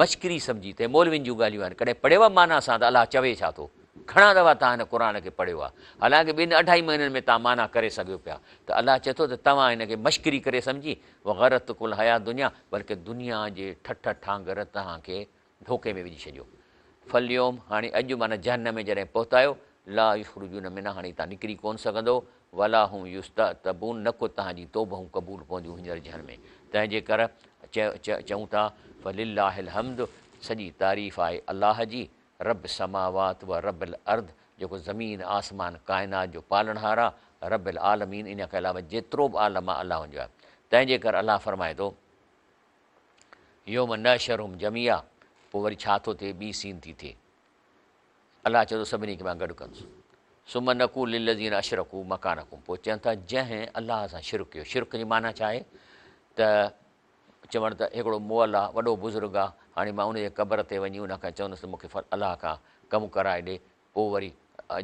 مشڪري سمجهي ته هي مولوين جون ڳالهيون آهن، ڪڏهن پڙهيو آهي معنيٰ سان ته الله چوي ڇا ٿو؟ گهڻا دفعا توهان هن قرآن کي پڙهيو آهي، حالانڪه ٻن اڍائي مهينن ۾ توهان معنيٰ ڪري سگهيو پيا ته الله چئي ٿو ته توهان هن کي مشڪري ڪري سمجهي، وغرتڪم الحياة الدنيا بلڪه دنيا جي ٺٺ ٺانگر توهان کي ڌوڪي ۾ وجهي ڇڏيو. فاليوم هاڻي اڄ معنيٰ جهنم ۾ جڏهن پهتا آهيو، لا يخرجون منها هاڻي هتان نڪري ڪونه سگهندؤ، ولا هم يستعتبون نه ڪو توهان جي توبهون قبول پونديون هينئر جهنم ۾، تنهن جي ڪر چئون ٿا فلله الحمد سڄي تعريف آهي الله جي، رب السماوات و رب الارض جيڪو زمين آسمان ڪائنات جو پالڻهار آ، رب العالمين ان کان علاوه جيترو به عالم آ الله ان جو آهي، تنهن جي ڪر الله فرمائي ٿو يوم نحشرهم جميعا پوء وري ڇا ٿو ٿئي ٻي سين ٿي ٿئي. الله چئي ٿو سڀني کي مان گڏ ڪندس. ثم نقول للذين اشرڪوا مڪانڪم پوء چون ٿا جنهن الله سان شرڪ ڪيو شرڪ جي معنيٰ ڇا آهي ته چوڻ ته هڪڙو مئل آ وڏو بزرگ آ هاڻي مان ان جي قبر تي وڃي ان کان چوندس ته مون کي الله کان ڪم ڪرائي ڏي پوء وري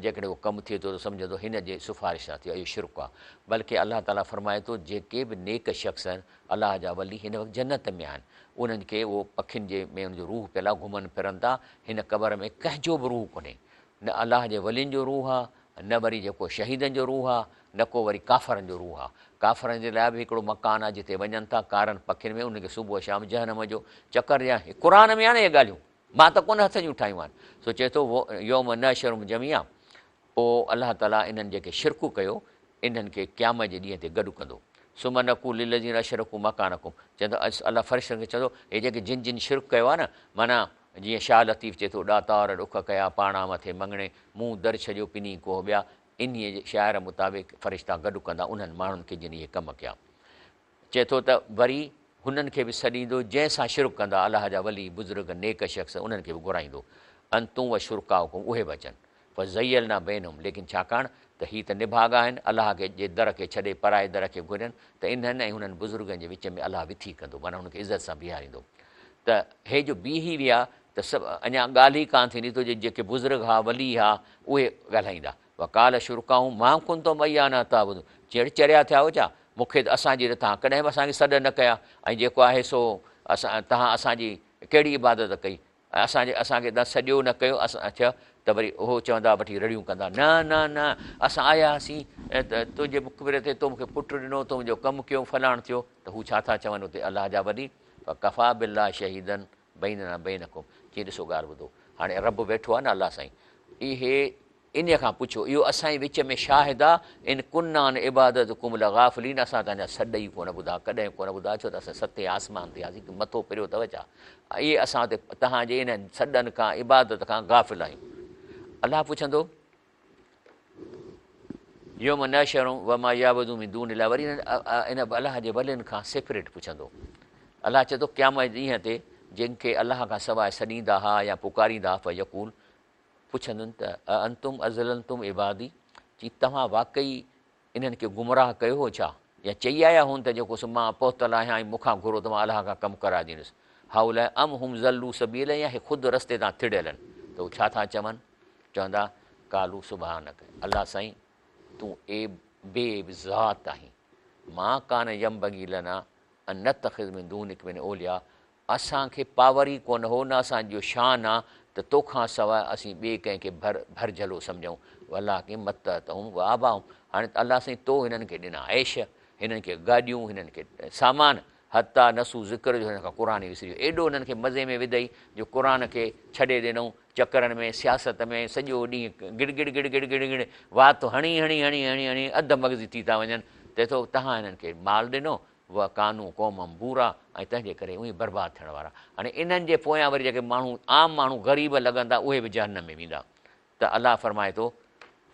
جيڪڏهن اهو ڪم ٿئي ٿو ته سمجهندو هن جي سفارش سان ٿيو اهو شرڪ آ بلڪه الله تعاليٰ فرمائي ٿو جيڪي به نيڪ شخص آهن الله جا ولي هن وقت جنت ۾ آهن انهن کي اهو پکين جي ۾ ان جو روح پيل آهي گهمن ڦرن ٿا هن قبر ۾ ڪنهن جو به روح ڪونهي نه الله جي ولين جو روح آهي نه وري جيڪو شهيدن جو روح آ، نه ڪو وري ڪافرن جو روح آ. ڪافرن جي لاء به هڪڙو مڪان آ جتي وڃن ٿا ڪارن پکين ۾ انهن کي صبح شام جهنم جو چڪر ڏيان. هي قرآن ۾ آ نه اهي ڳالهيون، مان ته ڪونه هٿ جون ٺاهيون آهن. سو چئي ٿو يوم نحشرهم جميعا پوء الله تعاليٰ انهن جيڪي شرڪ ڪيو انهن کي قيامت جي ڏينهن تي گڏ ڪندو. ثم نقول للذين اشرڪوا مڪانڪم چوندو الله فرشتن کي چوندو هي جيڪي جن جن شرڪ ڪيو آ نه معنيٰ جيئن شاهه لطيف چئي ٿو، ڏاتار ڏک ڪيا پاڻان مٿي مڱڻي، مون در ڇڏيو پني ڪوهه ٻيا. انهيء جي شاعر مطابق فرشتا گڏ ڪندا انهن ماڻهن کي جن اهي ڪم ڪيا. چئي ٿو ته وري هنن کي به سڏيندو جنهن سان شرڪ ڪندا، الله جا ولي، بزرگ، نيڪ شخص انهن کي به گهرائيندو. انتم و شرڪاؤڪم اهي به اچن. فزيلنا بينهم ليڪن ڇاڪاڻ ته هي ته نڀاڳا آهن، الله کي جي در کي ڇڏي پرائي در کي گهرين ته انهن ۽ هنن بزرگن جي وچ ۾ الله وٿي ڪندو معنيٰ هنن کي عزت سان بيهاريندو ته هي جو بيهي ويا ته سڀ اڃا ڳالهه ئي ڪانه ٿيندي ته جيڪي بزرگ ها ولي ها اهي ڳالهائيندا وقال شرڪاؤهم ما ڪنتم ايانا تعبدون چيڙ چريا ٿيا آهيو ڇا مون کي ته اسان جي ته توهان ڪڏهن به اسان کي سڏ نه ڪيا ۽ جيڪو آهي سو اسان توهان اسان جي ڪهڙي عبادت ڪئي ۽ اسان جي اسان کي توهان سڏيو نه ڪيو اسان ٿيا ته وري اهو چوندا وٺي رڙيون ڪندا نه نه نه اسان آيا هئاسين تنهنجي مقبري تي تو مون کي پٽ ڏنو تو منهنجو ڪم ڪيو فلاڻ ٿيو ته هو ڇا ٿا چون اتي الله جا ولي فڪفا بالله شهيدا بيننا بينڪم چي ڏسو ڳالهه ٻڌو هاڻي رب ويٺو آهي نه الله سائين اهي انهيء کان پڇو، اهو اسان جي وچ ۾ شاهد آ، ان ڪنا عن عبادتڪم لغافلين اسان توهان جا سڏ ئي ڪونه ٻڌا، ڪڏهن ڪونه ٻڌا، ڇو ته اسان ستين آسمان تي هئاسين، ڪي مٿو ڦريو اٿو ڇا؟ اهي اسان تي توهان جي انهن سڏن کان، عبادت کان، غافل آهيون. الله پڇندو، يوم نحشرهم وما يعبدون من دون الله وري ان الله جي ولين کان سيپريٽ پڇندو. الله چئي ٿو قيامت جي ڏينهن تي جن کي الله کان سواء سڏيندا ها يا پڪاريندا ها فيقول پڇندن ته اانتم اضللتم عبادي چي توهان واقعي انهن کي گمراهه ڪيو هو ڇا؟ يا چئي آيا هون ته جيڪو سو مان پهتل آهيان ۽ مون کان گهرو ته مان الله کان ڪم ڪرائي ڏيندس. هؤلاء ام هم ضلوا السبيل يا هي خود رستي تان ٿڙيل آهن ته هو ڇا ٿا چون؟ چوندا قالوا سبحانڪ الله سائين تون عيب بي عيب ذات آهين ما ڪان ينبغي لنا ان نتخذ من دونڪ من اولياء اسان کي پاور ئي ڪونه هو، نه اسان جو شان آ ته توکان سواء اسين ٻئي ڪنهن کي ڀر ڀرجهلو سمجهون. ولڪن متعتهم وآباءهم هاڻي ته الله سائين تو هنن کي ڏنا عيش، هنن کي گاڏيون، هنن کي سامان، حتيٰ نسوا ذڪر جو هنن کان قرآن ئي وسري ويو. ايڏو هنن کي مزي ۾ وڌئي جو قرآن کي ڇڏي ڏنئون، چڪرن ۾، سياست ۾، سڄو ڏينهن گڙ گڙ گڙ گڙ گڙ گڙ، وات هڻي هڻي هڻي هڻي هڻي اڌ مغزي ٿي ٿا وڃن، ته تو تهان هنن کي مال ڏنو، وڪانوا قوما بورا ۽ تنهن جي ڪري اهي برباد ٿيڻ وارا. هاڻي انهن جي پويان وري جيڪي ماڻهو عام ماڻهو غريب لڳندا اهي به جهنم ۾ ويندا ته الله فرمائي ٿو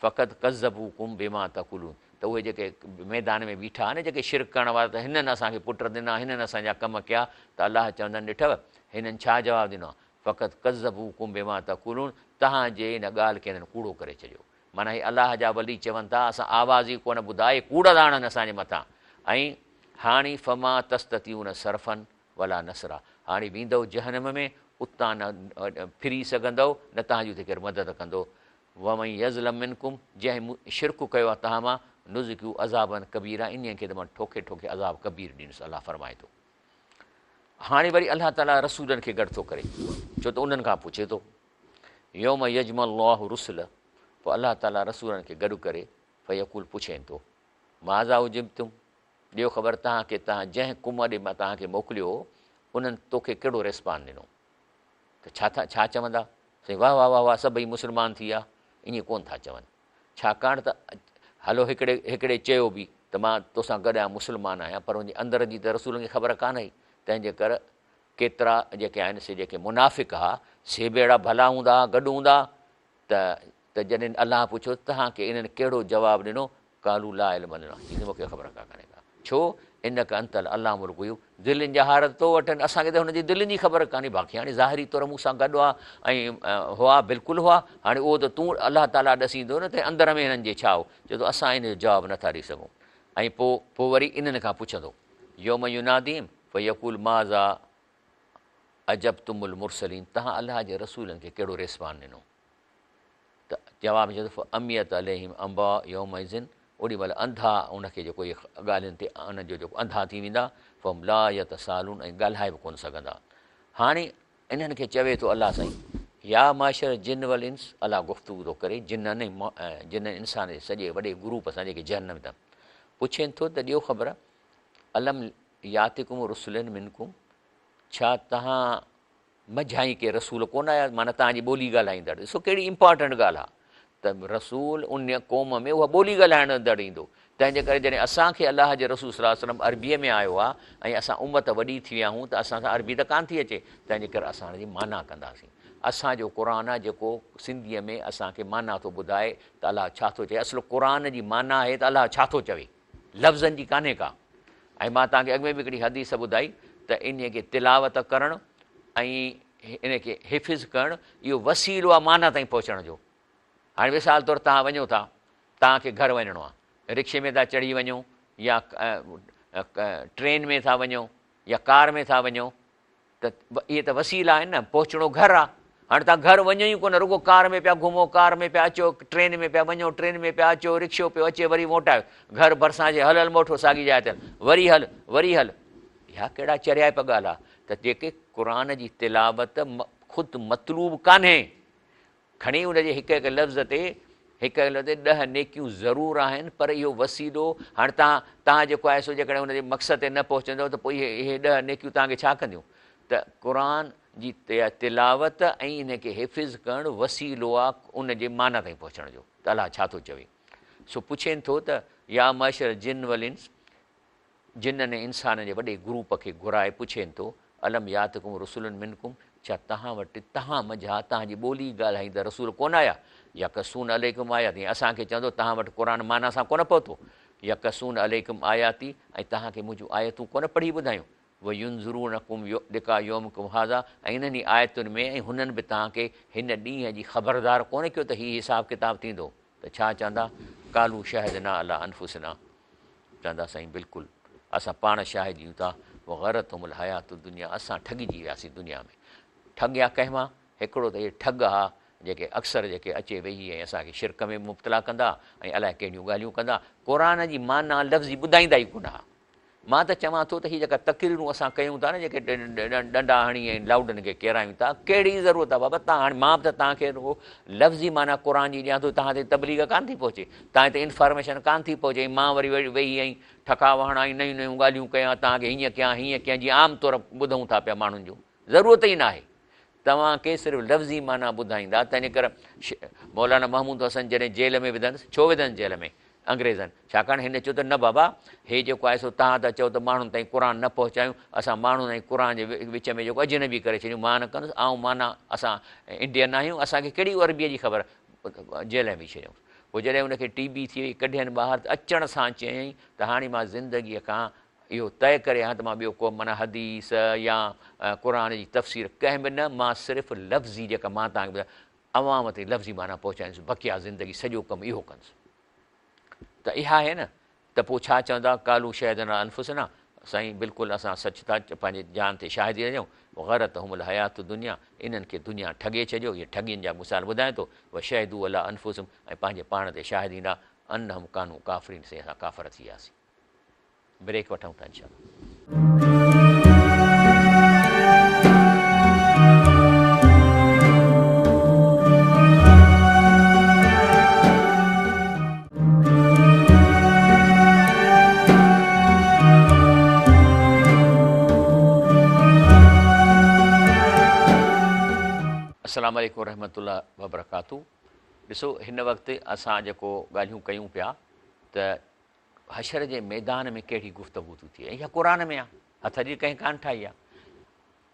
فقد ڪذبوڪم بما تقولون ته اهي جيڪي ميدان ۾ بيٺا آهن جيڪي شرڪ ڪرڻ وارا ته هنن اسان کي پٽ ڏنا هنن اسان جا ڪم ڪيا ته الله چوندن ڏٺو هنن ڇا جواب ڏنو آهي فقد ڪذبوڪم بما تقولون توهان جي ان ڳالهه کي هنن ڪوڙو ڪري ڇڏيو. معنيٰ هي الله جا ولي چون ٿا، اسان آواز ئي ڪونه ٻڌا، اهي ڪوڙ ٿا هڻن اسان جي مٿان ۽ هاڻي فما تستطيعون صرفا ولا نصرا هاڻي ويندؤ جهنم ۾ اتان نه ڦري سگهندؤ نه توهان جي اتي ڪير مدد ڪندو ومن يظلم منڪم جنهن شرڪ ڪيو آهي توهان مان نذقه عذابا ڪبيرا انهيء کي ته مان ٺوڪي ٺوڪي عذاب ڪبير ڏيندس الله فرمائي ٿو. هاڻي وري الله تعاليٰ رسولن کي گڏ ٿو ڪري ڇو ته انهن کان پڇي ٿو. يوم يجمع الله الرسل پوء الله تعاليٰ رسولن کي گڏ ڪري فيقول پڇين ٿو ماذا اجبتم ڏيو خبر توهان کي توهان جنهن ڪم ڏي مان توهان کي موڪليو هو انهن توکي ڪهڙو ريسپان ڏنو ته ڇا ٿا ڇا چوندا سائين واه واه واه واه سڀئي مسلمان ٿي ويا ائين ڪون ٿا چون ڇاڪاڻ ته هلو هڪڙي هڪڙي چيو به ته مان توسان گڏ آهيان مسلمان آهيان پر ان جي اندر جي ته رسولن کي خبر ڪانه هئي تنهن جي ڪر ڪيترا جيڪي آهن سي جيڪي منافق ها سي به اهڙا ڀلا هوندا ها گڏ هوندا ها ته ته جڏهن الله پڇيو توهان کي انهن ڪهڙو جواب ڏنو قالوا لا علم لنا چيندي مون کي خبر ڪا ڪانهي ڪا ڇو انڪ انت العلام الغيوب دلين جا حال تو وٽ آهن اسان کي ته هن جي دلين جي خبر ڪانهي باقي هاڻي ظاهري طور مون سان گڏ هئا ۽ هئا بلڪل هئا هاڻي اهو ته تون الله تعاليٰ ڏسيندو نه ته اندر ۾ هنن جي ڇا هو چئي ٿو اسان ان جو جواب نٿا ڏئي سگهون ۽ پوء پوء وري انهن کان پڇندو يوم يناديهم فيقول ماذا اجبتم المرسلين توهان الله جي رسولن کي ڪهڙو ريسپان ڏنو ته جواب ۾ چوندو فعميت عليهم انباء يومئذ اوڏي مهل انڌا ان کي جيڪو اهي ڳالهين تي ان جو جيڪو انڌا ٿي ويندا فهم لا يتسالون ۽ ڳالهائي به ڪونه سگهندا هاڻي انهن کي چوي ٿو الله سائين يا معشر الجن والانس الله گفتگو ٿو ڪري جنن ۽ جنن انسان جي سڄي وڏي گروپ سان جيڪي جهنم ۾ پڇين ٿو ته ڏيو خبر الم ياتڪم رسل منڪم ڇا توهان منجهان ئي ڪي رسول ڪونه آيا معنيٰ توهان جي ٻولي ڳالهائيندڙ ڏسو ڪهڙي امپارٽنٽ ڳالهه آهي ته رسول ان قوم ۾ اها ٻولي ڳالهائيندڙ ايندو تنهن جي ڪري جڏهن اسان کي الله جي رسول صلي الله عليه وسلم عربيء ۾ آيو آهي ۽ اسان امت وڏي ٿي ويا آهيون ته اسان سان عربي ته ڪانه ٿي اچي تنهن جي ڪري اسان ان جي معنيٰ ڪنداسين اسان جو قرآن آهي جيڪو سنڌيء ۾ اسان کي معنيٰ ٿو ٻڌائي ته الله ڇا ٿو چئي اصل قرآن جي معنيٰ آهي ته الله ڇا ٿو چوي لفظن جي ڪانهي ڪا ۽ مان توهان کي اڳ ۾ به هڪڙي حديث ٻڌائي ته انهيء کي تلاوت ڪرڻ ۽ ان کي حفظ ڪرڻ اهو وسيلو آهي معنيٰ تائين پهچڻ جو. هاڻي مثال طور توهان وڃو ٿا، توهان کي گهر وڃڻو آهي، رڪشي ۾ ٿا چڙهي وڃو يا ٽرين ۾ ٿا وڃو يا ڪار ۾ ٿا وڃو ته اهي ته وسيلا آهن نه، پهچڻو گهر آهي. هاڻي توهان گهر وڃو ئي ڪونه، رڳو ڪار ۾ پيا گهمو، ڪار ۾ پيا اچو، ٽرين ۾ پيا وڃو، ٽرين ۾ پيا اچو، رڪشو پيو اچي وري موٽايو، گهر ڀرسان اچي هل هل موٽو ساڳي جاء تي هل، وري هل، وري هل. اها ڪهڙا چريائپ ڳالهه آهي ته جيڪي قرآن جي تلاوت خود مطلوب ڪانهي، کڻي ان جي هڪ هڪ لفظ تي هڪ هڪ لفظ تي ڏهه نيڪيون ضرور آهن پر اهو وسيلو هاڻي توهان توهان جيڪو آهي سو جيڪڏهن ان جي مقصد تي نه پهچندؤ ته پوء اهي اهي ڏهه نيڪيون توهان کي ڇا ڪنديون ته قرآن جي تلاوت ۽ ان کي حفظ ڪرڻ وسيلو آهي ان جي معنيٰ تائين پهچڻ جو ته الله ڇا ٿو چوي سو پڇين ٿو ته يا معشر الجن والانس جنن ۽ انسانن جي وڏي گروپ کي گهرائي پڇين ٿو، الم ياتڪم رسل منڪم، ڇا توهان وٽ توهان منجهان توهان جي ٻولي ڳالهائيندڙ رسول ڪونه آيا؟ يقصون عليڪم آياتي ۽ اسان کي چوندو توهان وٽ قرآن معنيٰ سان ڪونه پهتو؟ يقصون عليڪم آياتي ۽ توهان کي منهنجون آيتون ڪونه پڙهي ٻڌايون؟ وينذرونڪم لقاء يومڪم هذا ۽ انهن ئي آيتن ۾ ۽ هنن به توهان کي هن ڏينهن جي خبردار ڪونه ڪيو ته هي حساب ڪتاب ٿيندو ته ڇا چوندا؟ قالوا شهدنا علي انفسنا چوندا سائين بلڪل اسان پاڻ شاهد ڏيون ٿا وغرتهم الحيات الدنيا اسان ٺڳجي وياسين دنيا ۾ ٺڳيا ڪنهن مان هڪڙو ته اهي ٺڳ ها جيڪي اڪثر جيڪي اچي ويهي ۽ اسان کي شرڪ ۾ مبتلا ڪندا ۽ الائي ڪهڙيون ڳالهيون ڪندا قرآن جي معنيٰ لفظي ٻڌائيندا ئي ڪونه ها مان ته چوان ٿو ته هي جيڪا تقريرون اسان ڪيون ٿا نه جيڪي ڏنڊا هڻي ۽ لائوڊن کي ڪيرايون ٿا ڪهڙي ضرورت آهي بابا تان هاڻي مان به ته توهان کي رڳو لفظي معنيٰ قرآن جي ڏيان ٿو توهان تائين تبليغ ڪانه ٿي پهچي توهان تائين انفارميشن ڪانه ٿي پهچي ۽ مان وري ويهي ۽ ٺڪاء هڻان ۽ نيون نيون ڳالهيون ڪيان توهان کي هيئن ڪيان هيئن ڪيان جيئن عام طور ٻڌون ٿا پيا ماڻهن جون ضرورت ئي ناهي توهان کي صرف لفظي معنيٰ ٻڌائيندا تنهنجي ڪري مولانا محمود حسن جڏهن جيل ۾ وڌنس ڇو وڌنس جيل ۾ انگريزن، ڇاڪاڻ هن چيو ته نه بابا، هي جيڪو آهي سو توهان ٿا چئو ته ماڻهن تائين قرآن نه پهچايون، اسان ماڻهن ۽ قرآن جي وچ ۾ جيڪو اجنبي ڪري ڇڏيون، مان نه ڪندس، آئون معنيٰ اسان انڊين آهيون، اسان کي ڪهڙي عربيء جي خبر، جيل ۾ وجهي ڇڏيائونس. پوء جڏهن ان کي ٽي بي ٿي وئي، ڪڍين ٻاهر ته اچڻ سان چيائين ته هاڻي مان زندگيء کان اهو طئي ڪري آيان ته مان ٻيو ڪو معنيٰ حديث يا قرآن جي تفسير ڪنهن به نه، مان صرف لفظي جيڪا مان توهان کي ٻڌايان، عوام تائين لفظي معنيٰ پهچائيندس، بقيه زندگي سڄو ڪم اهو ڪندس. ته اها آهي نه ته پوء ڇا چوندا، قالوا شهدنا علي انفسنا، سائين بلڪل اسان سچ ٿا پنهنجي جان تي شاهدي ڏيون، وغرتهم الحياة الدنيا، انهن کي دنيا ٺڳي ڇڏيو، اهي ٺڳين جا مثال ٻڌائين ٿو، وشهدوا علي انفسهم ۽ پنهنجي پاڻ تي شاهدي ڏيندا، انهم ڪانوا ڪافرين سائين اسان ڪافر ٿي وياسين. بريڪ وٺون ٿا انشاء الله. السلام عليڪم ورحمة الله وبرڪاته ڏسو هن وقت اسان جيڪو ڳالهيون ڪيون پيا ته حشر جي ميدان ۾ ڪهڙي گفتگو ٿي ٿئي ۽ اها قرآن ۾ آهي هٿ جي ڪنهن ڪانه ٺاهي آهي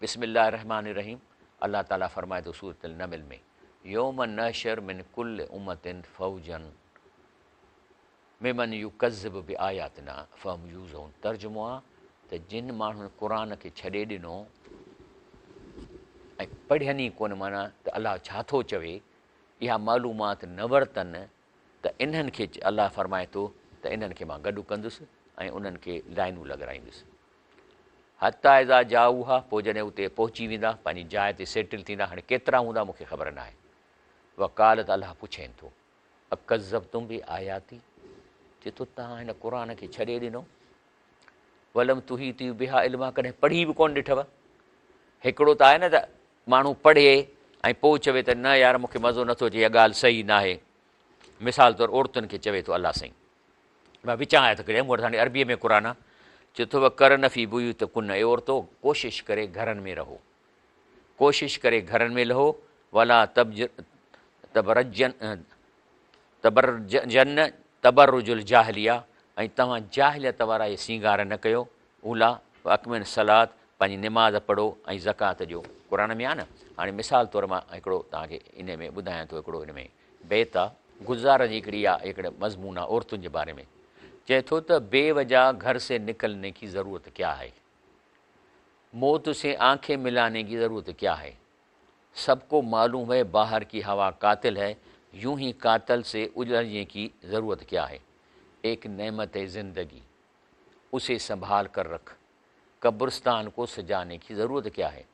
بسم الله الرحمٰن الرحيم الله تعالٰي فرمائي ٿو سورة النمل ۾ يوم نحشر من ڪل امة فوجا ممن يڪذب بآياتنا فهم يوزعون ترجمو آ ته جن ماڻهن قرآن کي ڇڏي ڏنو ۽ پڙهين ئي ڪونه معنيٰ ته الله ڇا ٿو چوي اها معلومات نه ورتن ته انهن کي الله فرمائي ٿو ته انهن کي مان گڏ ڪندس ۽ انهن کي لائنون لڳرائيندس. حتيٰ اذا جاءوها پوء جڏهن اتي پهچي ويندا، پنهنجي جاء تي سيٽل ٿيندا، هاڻي ڪيترا هوندا مون کي خبر ناهي. وقال ته الله پڇين ٿو، اڪذبتم بآياتي چئي ٿو توهان هن قرآن کي ڇڏي ڏنو، ولم تحيطوا بها علما ڪڏهن پڙهي به ڪونه ڏٺو. هڪڙو ته آهي نه ته ماڻهو پڙهي ۽ پوء چوي ته نه يار مون کي مزو نٿو اچي اها ڳالهه صحيح ناهي. مثال طور عورتن کي چوي ٿو الله سائين مان وچان آيت ڪڍي مون وٽ هاڻي عربيء ۾ قرآن آ چئي ٿو وقرن في بيوتڪن اي عورتو ڪوشش ڪري گهرن ۾ رهو ڪوشش ڪري گهرن ۾ لهو ولا تبرجن تبرجن تبرج الجاهليه ۽ توهان جاهليت وارا اهي سينگار نه ڪيو اوليٰ واقمن الصلوة پنهنجي نماز پڙهو ۽ زڪوات ڏيو قرآن ۾ آ نه هاڻي مثال طور مان هڪڙو توهان کي ان ۾ ٻڌايان ٿو هڪڙو ان ۾ بيت آ گلزار جي هڪڙي آ هڪڙو مضمون آ عورتن جي باري ۾ چئي ٿو ته بي وجه گهر سي نڪلني ڪي ضرورت ڪيا هي موت سي آنکين ملاني ڪي ضرورت ڪيا هي سب ڪو معلوم هي باهر ڪي هوا قاتل هي يون هي قاتل سي الجهني ڪي ضرورت ڪيا هي ايڪ نعمت هي زندگي اسي سنڀال ڪر رک قبرستان ڪو سجاني ڪي ضرورت ڪيا هي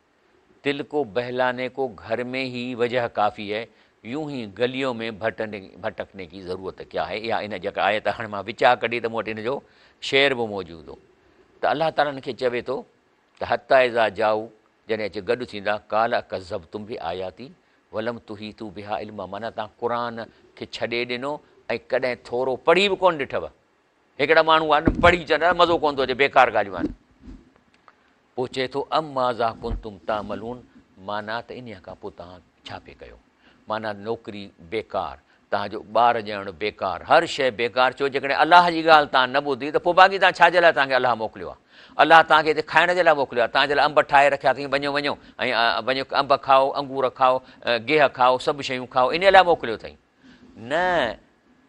دل ڪو بهلاني ڪو گهر ۾ هي وجه ڪافي هي يون هي گليون ۾ ڀٽڪني ڪي ضرورت ڪيا هي اها ان جيڪا آيت هاڻي مان وچان ڪڍي ته مون وٽ ان جو شعر به موجود هو ته الله تعالي ان کي چوي ٿو ته حتي اذا جاءو جڏهن اچي گڏ ٿيندا قال اڪذبتم بآياتي ولم تحيطوا بها علما معنيٰ توهان قرآن کي ڇڏي ڏنو ۽ ڪڏهن ٿورو پڙهي به ڪونه ڏٺو هڪڙا ماڻهو آهن پڙهي چون مزو ڪونه ٿو اچي بيڪار ڳالهيون آهن پوء چئي ٿو ام ماذا ڪنتم تعملون معنيٰ ته انهيء کان پوء توهان ڇا پئي ڪيو معنيٰ نوڪري بيڪار توهان جو ٻار ڄڻڻ بيڪار هر شيء بيڪار ڇو جيڪڏهن الله جي ڳالهه توهان نه ٻڌي ته پوء باقي توهان ڇا جي لاء توهان کي الله موڪليو آهي الله توهان کي هتي کائڻ جي لاء موڪليو آهي توهان جي لاء انب ٺاهي رکيا اٿئي وڃو وڃو ۽ وڃو انب کائو انگور کائو گيهه کائو سڀ شيون کائو انهيء لاء موڪليو اٿئي نه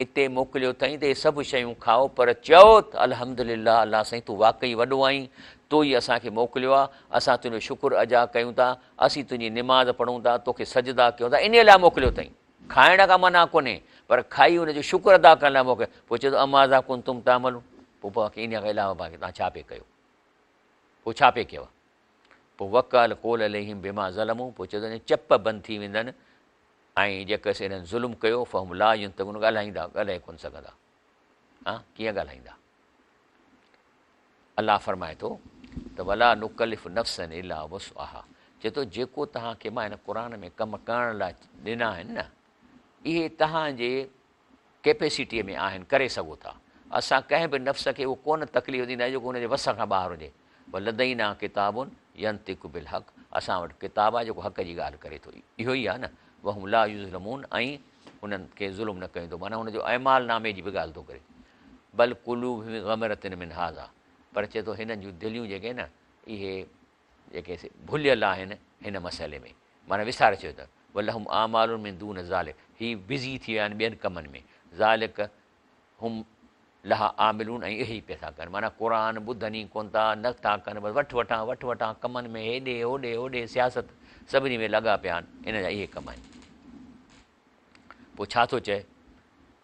اتي موڪليو اٿئي ته اهي سڀ شيون کائو پر چئو ته الحمد لله الله سائين تون واقعي وڏو آهين تو ئي اسان کي موڪليو آهي اسان تنهنجو شڪر ادا ڪيون ٿا اسين تنهنجي نماز پڙهون ٿا توکي سجدا ڪيون ٿا انهيء لاء موڪليو اٿئي کائڻ کان منع ڪونهي پر کائي ان جو شڪر ادا ڪرڻ لاء موڪليو پوء چئي ٿو اماذا ڪنتم تعملون پوء باقي انهيء کان علاوه باقي توهان ڇا پئي ڪيو پوء ڇا پئي ڪيو پوء وقع القول عليهم بما ظلموا پوء چئي ٿو چپ بند ٿي ويندن ۽ جيڪس انهن ظلم ڪيو فهم لا ينطقون ڳالهائيندا ڳالهائي ڪونه سگهندا ها ڪيئن ڳالهائيندا الله فرمائي ٿو ته ولا نڪلف نفسا الا وسعها چئي ٿو جيڪو توهان کي مان هن قرآن ۾ ڪم ڪرڻ لاء ڏنا آهن نه اهي توهان جي ڪيپيسٽيء ۾ آهن، ڪري سگهو ٿا. اسان ڪنهن به نفس کي اهو ڪونه تڪليف ڏيندا آهيون جيڪو ان جي وس کان ٻاهر هجي. ولدينا ڪتاب ينطق بالحق اسان وٽ ڪتاب آهي جيڪو حق جي ڳالهه ڪري ٿو. اهو ئي آهي نه وهم لا يظلمون ۽ انهن کي ظلم نه ڪيو ويندو معنيٰ هن جو اعمال نامي جي به ڳالهه ٿو ڪري. بل قلوبهم في غمرة من هذا پر چئي ٿو هنن جون دليون جيڪي آهن نه اهي جيڪي سي ڀليل آهن هن مسئلي ۾ معنيٰ وساري ڇڏيو اٿن ولهم اعمال من دون ذلڪ هي بزي ٿي ويا آهن ٻين ڪمن ۾ ذلڪ هم لها عاملون ۽ اهي ئي پيا ٿا ڪن معنيٰ قرآن ٻڌن ئي ڪونه ٿا نه ٿا ڪن بس وٺ وٺان وٺ وٺان ڪمن ۾ هيڏي هوڏي هوڏي سياست سڀني ۾ لڳا پيا آهن ان جا اهي ڪم آهن پوء ڇا ٿو چئي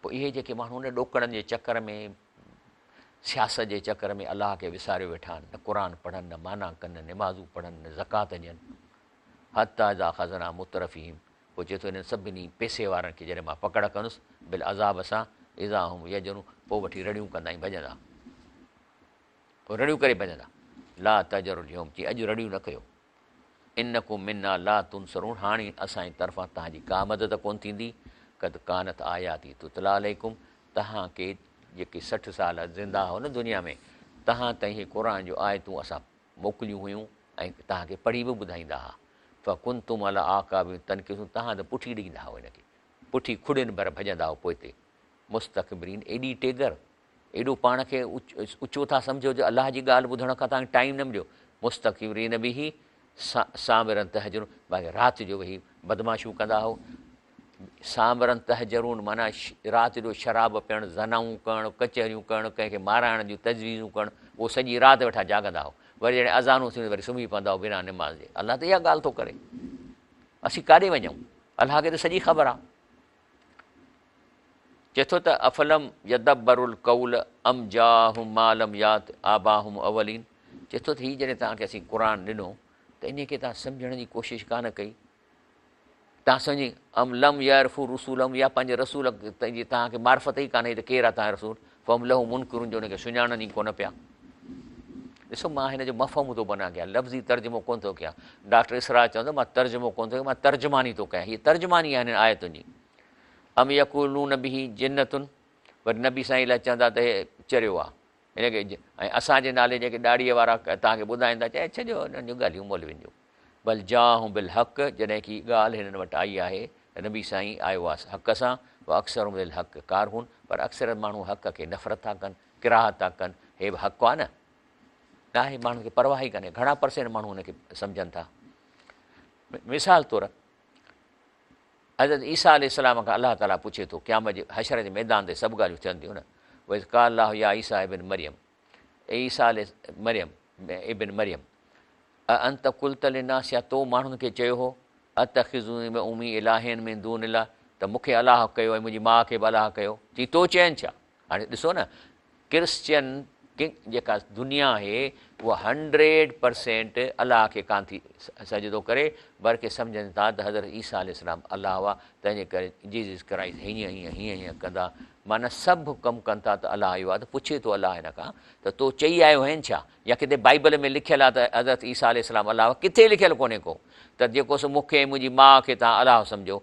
پوء اهي جيڪي ماڻهو نه ڏوڪڙن جي چڪر ۾ سياست جي چڪر ۾ الله کي وساريو ويٺا آهن، نه قرآن پڙهن، نه معنيٰ ڪن، نه نمازون پڙهن، نه زڪوات ڏين. حتيٰ اذا اخذنا مترفيهم پوء چئي ٿو انهن سڀني پئسي وارن کي جڏهن مان پڪڙ ڪندس بالعذاب سان اذا هم يجرون پوء وٺي رڙيون ڪندا ۽ ڀڄندا. پوء رڙيون ڪري ڀڄندا. لا تجروا اليوم چي اڄ رڙيون نه ڪيو. انڪم منا لا تنصرون هاڻي اسان جي طرفان توهان جي ڪا مدد ڪونه ٿيندي، قد ڪانت آياتي تتليٰ عليڪم توهان کي جيڪي 60 سال زنده هئو نه دنيا ۾ توهان تائين هي قرآن جون آيتون اسان موڪليون هيون ۽ توهان کي پڙهي به ٻڌائيندا ها فڪنتم علي اعقابڪم تنڪصون توهان ته پٺي ڏيندا هئو ان کي پٺي کڙين ڀر ڀڄندا هئو پوئتي مستڪبرين ايڏي ٽيگر ايڏو پاڻ کي اچو ٿا سمجهو جو الله جي ڳالهه ٻڌڻ کان توهان کي ٽائيم نه مليو. مستڪبرين به سامرا تهجرون باقي رات جو ويهي بدمعاشيون ڪندا هئو. سامرا تهجرون معنيٰ رات جو شراب پيئڻ، زنائون ڪرڻ، ڪچهريون ڪرڻ، ڪنهن کي مارائڻ جون تجويزون ڪرڻ، اهو سڄي رات ويٺا جاڳندا هئو. وري جڏهن اذانون ٿيون وري سمهي پوندا هئو بنا نماز جي. الله ته اها ڳالهه ٿو ڪري. اسين ڪاڏي وڃون؟ الله کي ته سڄي خبر آهي. چئي ٿو ته افلم يدبروا القول ام جاءهم ما لم يات آباهم اولين چئي ٿو ته هي جڏهن توهان کي اسين قرآن ڏنو ته انهي کي توهان سمجهڻ جي ڪوشش ڪانه ڪئي توهان سمجهي ام لم يعرفوا رسولهم يا پنهنجي رسول جي توهان کي معرفت ئي ڪانه هئي ته ڪير آهي توهان جو رسول فهم له منڪرون جو ان کي سڃاڻن ئي ڪونه پيا. ڏسو مان هن جو مفهوم ٿو بنان ڪيان، لفظي ترجمو ڪونه ٿو ڪيان. ڊاڪٽر اسرار چوندو مان ترجمو ڪونه ٿو ڪيان، مان ترجماني ٿو ڪيان. هيء ترجماني آهي هنن آيتن جي. ام يقولون به جنة، وري نبي سائين لاء چوندا ته هي چريو آهي. هن کي ۽ اسان جي نالي جيڪي ڏاڙهيء وارا توهان کي ٻڌائين ٿا، چئي ڇڏيو انهن جون ڳالهيون مولوين جون. بل جاءهم بالحق، جڏهن ڪي ڳالهه هنن وٽ آئي آهي ته نبي سائين آيو آهي حق سان، واڪثرهم للحق ڪارهون، پر اڪثريت ماڻهو حق کي نفرت ٿا ڪن، ڪراهت ٿا ڪن، هي به حق آهي نه؟ ناهي، ماڻهن کي پرواهه ئي ڪانهي، گهڻا پرسينٽ ماڻهو هن کي سمجهن ٿا. مثال طور حضرت عيسيٰ عليه السلام کان الله تعاليٰ پڇي ٿو، قيامت جي حشر جي ميدان تي سڀ ڳالهيون ٿين ٿيون نه، واذ قال الله يا عيسيٰ ابن مريم، اي عيسيٰ عليه مريم ابن مريم، اانت قلت للناس يا تو ماڻهن کي چيو هو، اتخذوني و امي الهين من دون الله، ته مون کي الله ڪيو ۽ منهنجي ماء کي به الله ڪيو، چي تو چين ڇا؟ هاڻي ڏسو نه ڪرسچن جيڪا دنيا آهي اها هنڊريڊ پرسينٽ الله کي ڪانه ٿي سجدو ڪري بلڪه سمجهن ٿا ته حضرت عيسيٰ عليه السلام الله هئا تنهن جي ڪري جيزس ڪرائسٽ هيئن هيئن هيئن هيئن ڪندا معنيٰ سڀ ڪم ڪن ٿا ته الله آيو آهي ته پڇي ٿو الله هن کان ته تو چئي آيو هئين ڇا يا ڪٿي بائيبل ۾ لکيل آهي ته حضرت عيسيٰ عليه السلام الله هئا ڪٿي لکيل ڪونهي ڪو ته جيڪو سو مون کي ۽ منهنجي ماء کي توهان الله سمجهو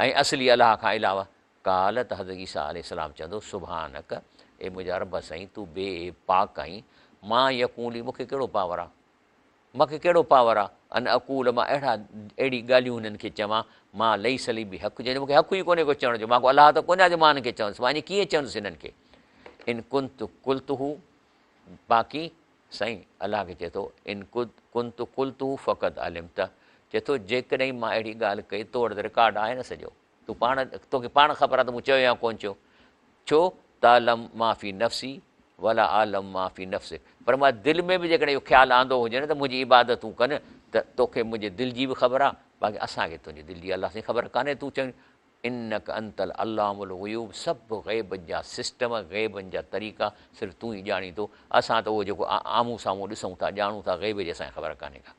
۽ اصلي الله کان علاوه قال ته حضرت عيسيٰ عليه السلام چوندو، سبحانڪ، اي منهنجا رب سائين تون بي عيب پاڪ آهين، ما يڪون لي مون کي ڪهڙو پاور آ، مان کي ڪهڙو پاور آ، ان اقول مان اهڙا اهڙي ڳالهيون هنن کي چوان، ما ليس لي بحق جنهن جو مون کي حق ئي ڪونهي ڪو چوڻ جو، مان ڪو الله ته ڪونهيان جو مان هنن کي چوندس، مان ائين ڪيئن چوندس هنن کي، ان ڪنت قلته باقي سائين الله کي چئي ٿو، ان ڪنت قلته فقد علمته چئي ٿو جيڪڏهن مان اهڙي ڳالهه ڪئي تو وٽ ته رڪارڊ آهي نه سڄو. تون پاڻ، توکي پاڻ خبر آهي ته مون چيو يا ڪونه چيو. ڇو، تعلم ما في نفسي ولا اعلم ما في نفسڪ، پر مان دل ۾ به جيڪڏهن اهو خيال آندو هجي نه ته منهنجي عبادتون ڪن ته توکي منهنجي دل جي به خبر آهي، باقي اسان کي تنهنجي دل جي الله سائين خبر ڪانهي، تون چوين انڪ انت العلام الغيوب سڀ غيبن جا سسٽم، غيبن جا طريقا صرف تون ئي ڄاڻين ٿو، اسان ته اهو جيڪو آمهون سامهون ڏسون ٿا، ڄاڻون ٿا، غيب جي اسان کي خبر ڪانهي ڪا.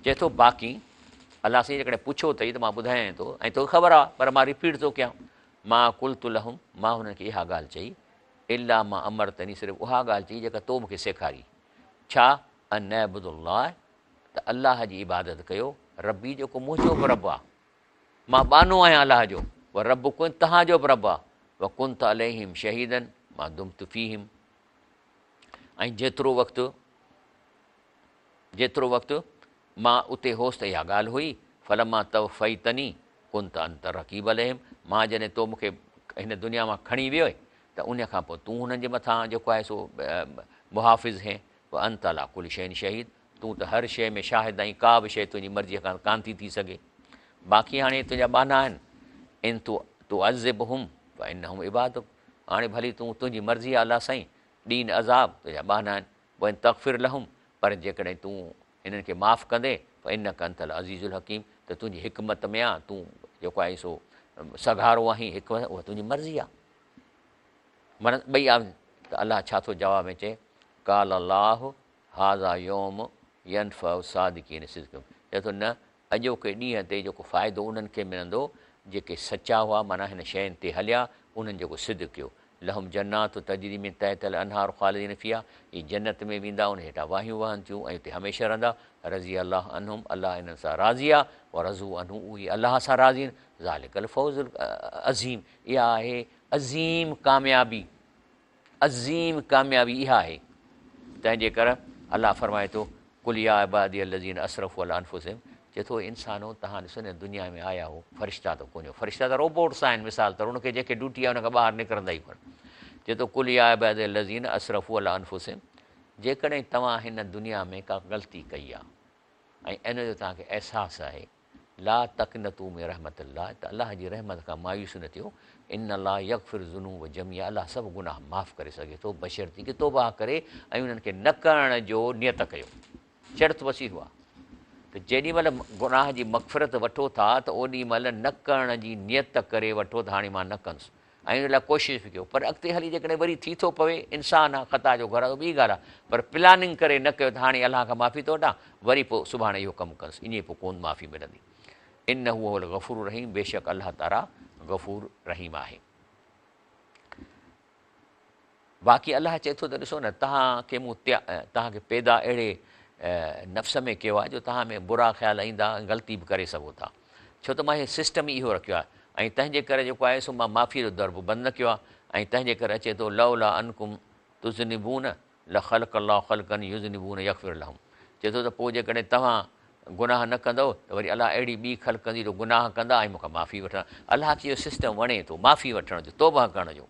چئي ٿو باقي الله سائين جيڪڏهن پڇيو اٿئي ته مان ٻڌايائين ٿو ۽ توکي خبر آهي پر مان رپيٽ ٿو ڪيان ما قلت لهم مان هنن کي اها ڳالهه چئي الا ما امرتني صرف اها ڳالهه چئي جيڪا تو مون کي سيکاري ڇا ان اعبد الله ته الله جي عبادت ڪيو ربي جيڪو منهنجو به رب آهي مان ٻانهو آهيان الله جو و ربڪم تهان جو به رب آهي وڪنت عليهم شهيدا ما دمت فيهم ۽ جيترو وقت جيترو وقت مان اتي هوس ته اها ڳالهه هئي، فلما توفيتني ڪنت انت الرقيب عليهم، مان جڏهن تو مون کي هن دنيا مان کڻي ويو ته انهيء کان پوء تون هنن جي مٿان جيڪو آهي سو محافظ هين، وانت علي ڪل شيء شهيد، تون ته هر شيء ۾ شاهد آهين، ڪا به شيء تنهنجي مرضيء کان ڪانه ٿي ٿي سگهي. باقي هاڻي تنهنجا ٻانها آهن، ان تعذبهم فانهم عبادڪ، هاڻي ڀلي تون تنهنجي مرضي آهي الله سائين، ڏين عذاب، تنهنجا ٻانها آهن، وان تغفر لهم پر جيڪڏهن تون هنن کي معاف ڪندين فانک انت العزيز الحڪيم ته تنهنجي حڪمت ۾ آ تون جيڪو آهين سو سگهارو آهين حڪمت اها تنهنجي مرضي آ معنيٰ ٻئي آ ته الله ڇا ٿو جواب ۾ چئي قال الله هذا يوم ينفع الصادقين صدقهم چئي ٿو نه اڄوڪي ڏينهن تي جيڪو فائدو انهن کي ملندو جيڪي سچا هئا معنيٰ هن شين تي هليا انهن جيڪو صدق ڪيو لهم جنات تجري من تحتها الانهار خالدين فيها اهي جنت ۾ ويندا ان هيٺان واهيون وهن ٿيون ۽ اتي هميشه رهندا رضي الله عنهم الله انهن سان راضي آهي ورضوا عنه اهي الله سان راضي آهن ذلڪ الفوز العظيم اها آهي عظيم ڪاميابي عظيم ڪاميابي اها آهي، تنهن جي ڪر الله فرمائي ٿو، قل يا عبادي الذين اسرفوا علي انفسهم چئي ٿو اي انسانو توهان ڏسو نه دنيا ۾ آيا هو فرشتا ته ڪونهيو فرشتا ته روبوٽس آهن مثال طور ان کي جيڪي ڊيوٽي آهي ان کان ٻاهر نڪرندا ئي ڪونه چئي ٿو قل يا عبادي الذين اسرفوا علي انفسهم جيڪڏهن توهان هن دنيا ۾ ڪا غلطي ڪئي آهي ۽ ان جو توهان کي احساس آهي لا تقنطوا من رحمت الله ته الله جي رحمت کان مايوس نه ٿيو، ان الله يغفر الذنوب جميعا الله سڀ گناهه معاف ڪري سگهي ٿو بشرطيڪ توبه ڪري ۽ انهن کي نه ڪرڻ جو نيت ڪيو. شرط بس اهو آهي ته جيڏي مهل گناهه جي مغفرت وٺو ٿا ته اوڏي مهل نه ڪرڻ جي نيت ڪري وٺو ته هاڻي مان نه ڪندس ۽ ان لاء ڪوشش به ڪيو پر اڳتي هلي جيڪڏهن وري ٿي ٿو پوي انسان آ خطا جو گهر آ ٻي ڳالهه آ پر پلاننگ ڪري نه ڪيو ته هاڻي الله کان معافي ٿو وٺان وري پوء سڀاڻي اهو ڪم ڪندس انهي پوء ڪونه معافي ملندي انه هو الغفور الرحيم بيشڪ الله تعالي غفور رحيم آهي. باقي الله چئي ٿو ته ڏسو نه توهان کي مون توهان کي پيدا اهڙي نفس ۾ ڪيو آهي جو توهان ۾ برا خيال ايندا ۽ غلطي به ڪري سگهو ٿا ڇو ته مان هي سسٽم ئي اهو رکيو آهي ۽ تنهن جي ڪري جيڪو آهي سو مان معافي جو در به بند نه ڪيو آهي ۽ تنهن جي ڪري اچي ٿو لولا انڪم تذنبون لخلق الله خلقا يذنبون يغفر لهم چئي ٿو ته پوء جيڪڏهن توهان گناهه نه ڪندؤ ته وري الله اهڙي ٻي خلق ڪندي جو گناهه ڪندا ۽ مون کان معافي وٺندا. الله کي اهو سسٽم وڻي ٿو معافي وٺڻ جو، توبهه ڪرڻ جو.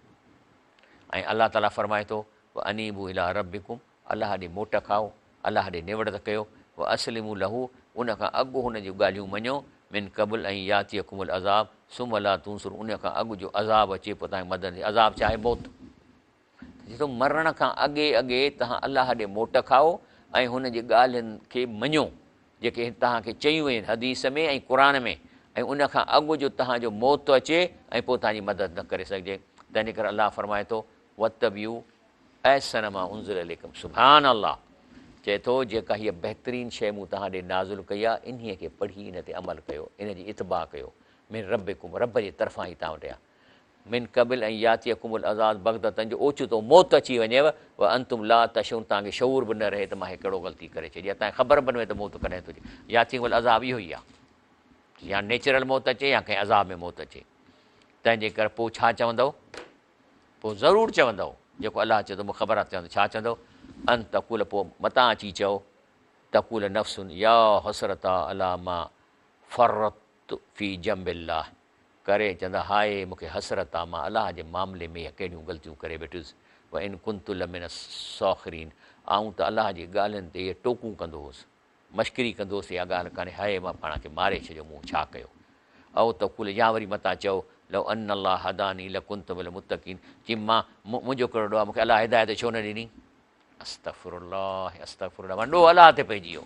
۽ الله تعاليٰ فرمائي ٿو، وانيبوا الي ربڪم الله ڏي موٽ کائو، الله ڏي نوڙت ڪيو، واسلموا له ان کان اڳ هن جون ڳالهيون مڃو، من قبل ان ياتيڪم العذاب ثم لا تنصرون ان کان اڳ جو عذاب اچي پوء توهان کي مدد نه ٿئي، عذاب ڇا آهي؟ موت. چئي ٿو مرڻ کان اڳي اڳي توهان الله ڏي موٽ کائو ۽ هن جي ڳالهين کي مڃو جيڪي توهان کي چيون ويون آهن حديث ۾ ۽ قرآن ۾ ۽ ان کان اڳ جو توهان جو موت اچي ۽ پوء توهان جي مدد نه ڪري سگهجي تنهنجي ڪري الله فرمائي ٿو واتبعوا احسن ما انزل اليڪم سبحان الله چئي ٿو جيڪا هيء بهترين شيء مون توهان ڏي نازل ڪئي آهي انهيء کي پڙهي ان تي عمل ڪيو ان جي اتباع ڪيو من ربڪم رب جي طرفان هي توهان وٽ آهي من قبل ان ياتيڪم العذاب بغتة جو اوچتو موت اچي وڃيو وانتم لا تشعرون توهان کي شعور به نه رهي ته مان هي ڪهڙو غلطي ڪري ڇڏي آهي توهان کي خبر به نه پوي ته موت ڪڏهن ٿو اچي ياتيڪم العذاب اهو ئي آهي يا نيچرل موت اچي يا ڪنهن عذاب ۾ موت اچي تنهن جي ڪري پوء ڇا چوندؤ پوء ضرور چوندؤ جيڪو الله چئي ٿو مون خبر آهي چوندو ڇا چوندؤ ان تقول پوء متان اچي چئو تقول نفس يا حسرتا علي ما فرطت في جنب الله ڪري چوندا، هاء مون کي حسرت آ، مان الله جي معاملي ۾ اها ڪهڙيون غلطيون ڪري ويٺس، وان ڪنت لمن الساخرين آئون ته الله جي ڳالهين تي اهي ٽوڪون ڪندو هوس، مشڪري ڪندو هوس اها ڳالهه ڪانهي، هاء مان پاڻ کي ماري ڇڏيو، مون ڇا ڪيو؟ او تقول يا وري متان چئو، لو ان الله هداني لڪنت من المتقين چي مان منهنجو ڪهڙو ڏوهه آ، مون کي الله هدايت ڇو نه ڏني؟ استغفر الله استغفر الله معنيٰ ڏوهه الله تي پئجي ويو.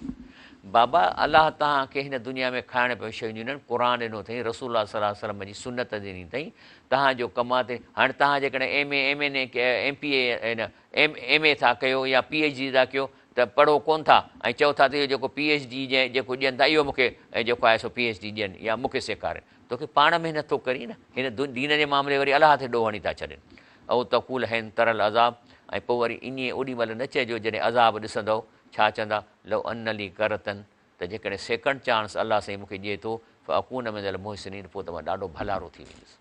بابا الله توهان کي هن دنيا ۾ کائڻ پيئڻ شيون ڏنيون آهن، قرآن ڏنو اٿئي، رسول الله صلي الله عليه وسلم جي سنت ڏني اٿئي، توهان جو ڪم آهي ته هاڻي توهان جيڪڏهن M A, M N A, M P A, M M A ٿا ڪيو يا پي ايڇ ڊي ٿا ڪيو ته پڙهو ڪونه ٿا ۽ چئو ٿا ته اهو جيڪو پي ايڇ ڊي جيڪو ڏين ٿا اهو مون کي جيڪو آهي سو پي ايڇ ڊي ڏين يا مون کي سيکارين. توکي پاڻ محنت ٿو ڪرين نه، هن دين جي معاملي وري الله تي ڏوهه هڻي ٿا ڇڏين. او تقول حين تري العذاب ۽ پوء وري ائين اوڏي مهل نه چئجو جڏهن عذاب ڏسندؤ، ڇا چوندا، لو ان لي ڪرة ته جيڪڏهن سيڪنڊ چانس الله سائين مون کي ڏئي ٿو، فاڪون من المحسنين پوء ته مان ڏاڍو ڀلارو ٿي ويندس.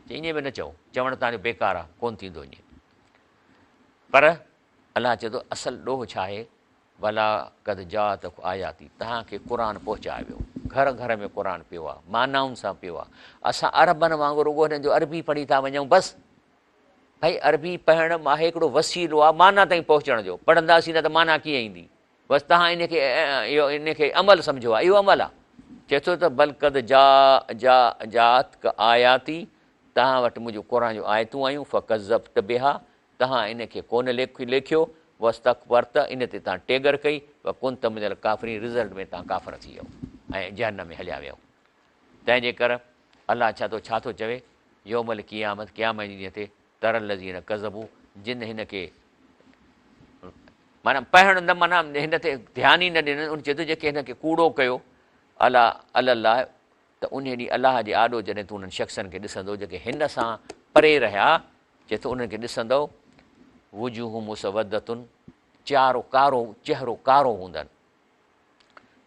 چي ائين به نه چئو، چوڻ توهان جو بيڪار آهي، ڪونه ٿيندو ائين. پر الله چئي ٿو اصل ڏوهه ڇا آهي؟ بليٰ قد جاءتڪ آياتي، توهان کي قرآن پهچايو ويو، گهر گهر ۾ قرآن پيو آهي، معنائن سان پيو آهي، اسان عربن وانگر رڳو هنن جو عربي پڙهي ٿا وڃون بس، ڀائي عربي پڙهڻ آهي هڪڙو وسيلو آهي معنيٰ تائين پهچڻ جو، پڙهنداسين نه ته معنيٰ ڪيئن ايندي، بس توهان ان کي اهو ان کي عمل سمجهيو آهي، اهو عمل آهي. چئي ٿو ته بل قد جاءتڪ آياتي، توهان وٽ منهنجون قرآن جون آيتون آيون، فڪذبت بها، توهان ان کي ڪونه ليکيو، واستڪبرت، ان تي توهان ٽيڳر ڪئي، وڪنت من الڪافرين، رزلٽ ۾ توهان ڪافر ٿي ويؤ ۽ جهنم ۾ هليا ويؤ. تنهن جي ڪر الله ڇا ٿو ڇا ٿو چوي، يوم القيامت، قيامت جي ڏينهن تي، تري الذين ڪذبوا، جن هن کي معنيٰ پڙهڻ نه معنيٰ هن تي ڌيان ئي نه ڏنن، ان چئي ٿو جيڪي هن کي ڪوڙو ڪيو، علي الله، ته انهيء ڏينهن الله جي آڏو جڏهن تون انهن شخصن کي ڏسندو جيڪي هن سان پري رهيا، چئي ٿو انهن کي ڏسندؤ، وجوه مسودة، چارو ڪارو، چهرو ڪارو هوندن.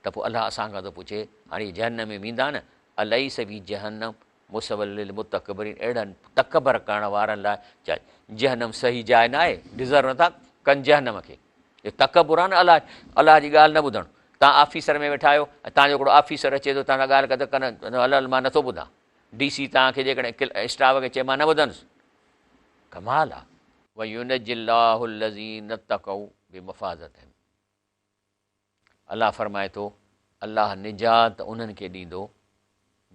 ته پوء الله اسان کان ٿو پڇي، هاڻي اهي جهنم ۾ ويندا نه، اليس في جهنم مثوي للمتڪبرين، اهڙن تڪبر ڪرڻ وارن لاء ڇا جهنم صحيح جاء نه آهي؟ ڊزرو نٿا ڪن جهنم کي. اهو تڪبر آهي نه الله الله جي ڳالهه نه ٻڌڻ. توهان آفيسر ۾ ويٺا آهيو ۽ توهان جو هڪڙو آفيسر اچي ٿو توهان سان ڳالهه ڪندي ڪن هل هل مان نٿو ٻڌان. ڊي سي توهان کي جيڪڏهن اسٽاف کي چئي مان نه ٻڌندس. ڪمال آهي. وينجي الله الذين اتقوا بمفازتهم الله فرمائي ٿو، الله نجات انهن کي ڏيندو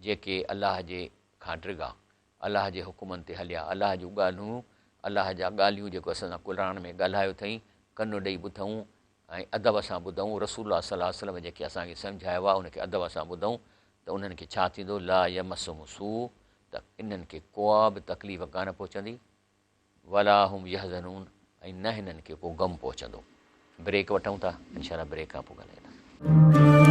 جيڪي الله جي کان ڊڳا، الله جي حڪمن تي هليا، الله جون ڳالهيون، الله جا ڳالهيون جيڪو اسان سان قرآن ۾ ڳالهايو اٿئين، ڪن ڏئي ٻڌئون ۽ ادب سان ٻڌئون، رسول الله صلي الله عليه وسلم جيڪي اسان کي سمجهايو آهي ان کي ادب سان ٻڌئون ته انهن کي ڇا ٿيندو، لا يمسهم سوء ته انهن کي ڪا به تڪليف ڪانه پهچندي. ولا هم يحزنون ۽ نه هنن کي ڪو غم پهچندو. بريڪ وٺون ٿا انشاء الله بريڪ کان پوء ڳالهائينداسين.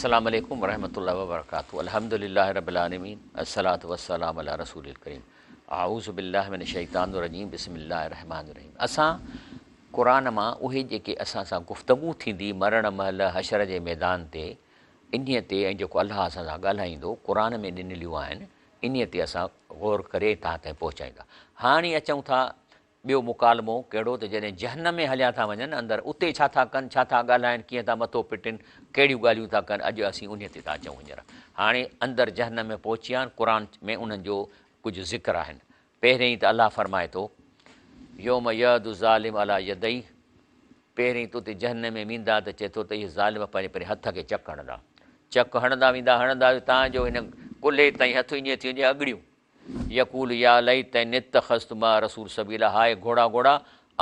السلام عليڪم ورحمة الله وبرڪاته الحمد لله رب العالمين الصلوة والسلام علي رسول الڪريم اعوذ بالله من الشيطان الرجيم بسم الله الرحمن الرحيم اسان قرآن مان اهي جيڪي اسان سان گفتگو ٿيندي مرڻ مهل حشر جي ميدان تي انهيء تي ۽ جيڪو الله اسان سان ڳالهائيندو قرآن ۾ ڏنليون آهن انهيء تي اسان غور ڪري توهان تائين پهچائيندا هاڻي اچون ٿا ٻيو مڪالمو ڪهڙو ته جڏهن جهنم ۾ هليا ٿا وڃن اندر اتي ڇا ٿا ڪن، ڇا ٿا ڳالهائن، ڪيئن ٿا مٿو پٽن، ڪهڙيون ڳالهيون ٿا ڪن، اڄ اسين انهيء تي ٿا اچون هينئر. هاڻي اندر جهنم ۾ پهچي ويا آهن، قرآن ۾ انهن جو ڪجهه ذڪر آهن. پهرين ته الله فرمائي ٿو، يوم يعض الظالم علي يديه، پهرين ته اتي جهنم ۾ ويندا ته چئي ٿو ته اهي ظالم پنهنجي پنهنجي هٿ کي چڪ هڻندا. چڪ هڻندا ويندا هڻندا تان جو هن ڪلهي تائين هٿ ائين ٿي وڃي اڳڙيون. يقول يا ليتني اتخذت مع الرسول سبيلا هاء گهوڙا گهوڙا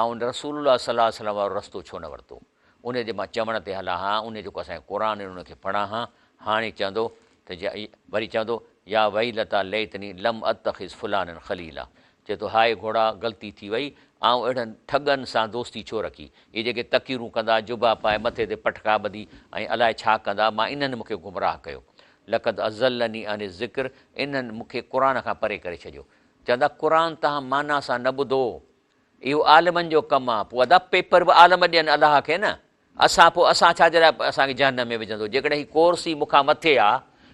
آئون رسول الله صلي الله عليه وسلم وارو رستو ڇو نه ورتو ان جي مان چوڻ تي هلان ها ان جيڪو اسان کي قرآن ڏنو ان کي پڙهان ها هاڻي چوندو ته وري چوندو يا ويلتا ليتني لم اتخذ فلانا خليلا چئي ٿو هاء گهوڙا غلطي ٿي وئي آئون اهڙن ٺڳن سان دوستي ڇو رکي اهي جيڪي تقريرون ڪندا جبا پائي مٿي تي پٽڪا ٻڌي ۽ الائي ڇا ڪندا مان انهن مون کي گمراهه ڪيو لقد اضلني عن الذڪر انهن مون کي قرآن کان پري ڪري ڇڏيو. چوندا قرآن توهان معنيٰ سان نه ٻڌو اهو عالمن جو ڪم آ پوء ادا پيپر به عالم ڏين الله کي نه اسان پوء اسان ڇا جي لاء اسان کي جهنم ۾ وجهندو جيڪڏهن هي ڪورس ئي مون کان مٿي آ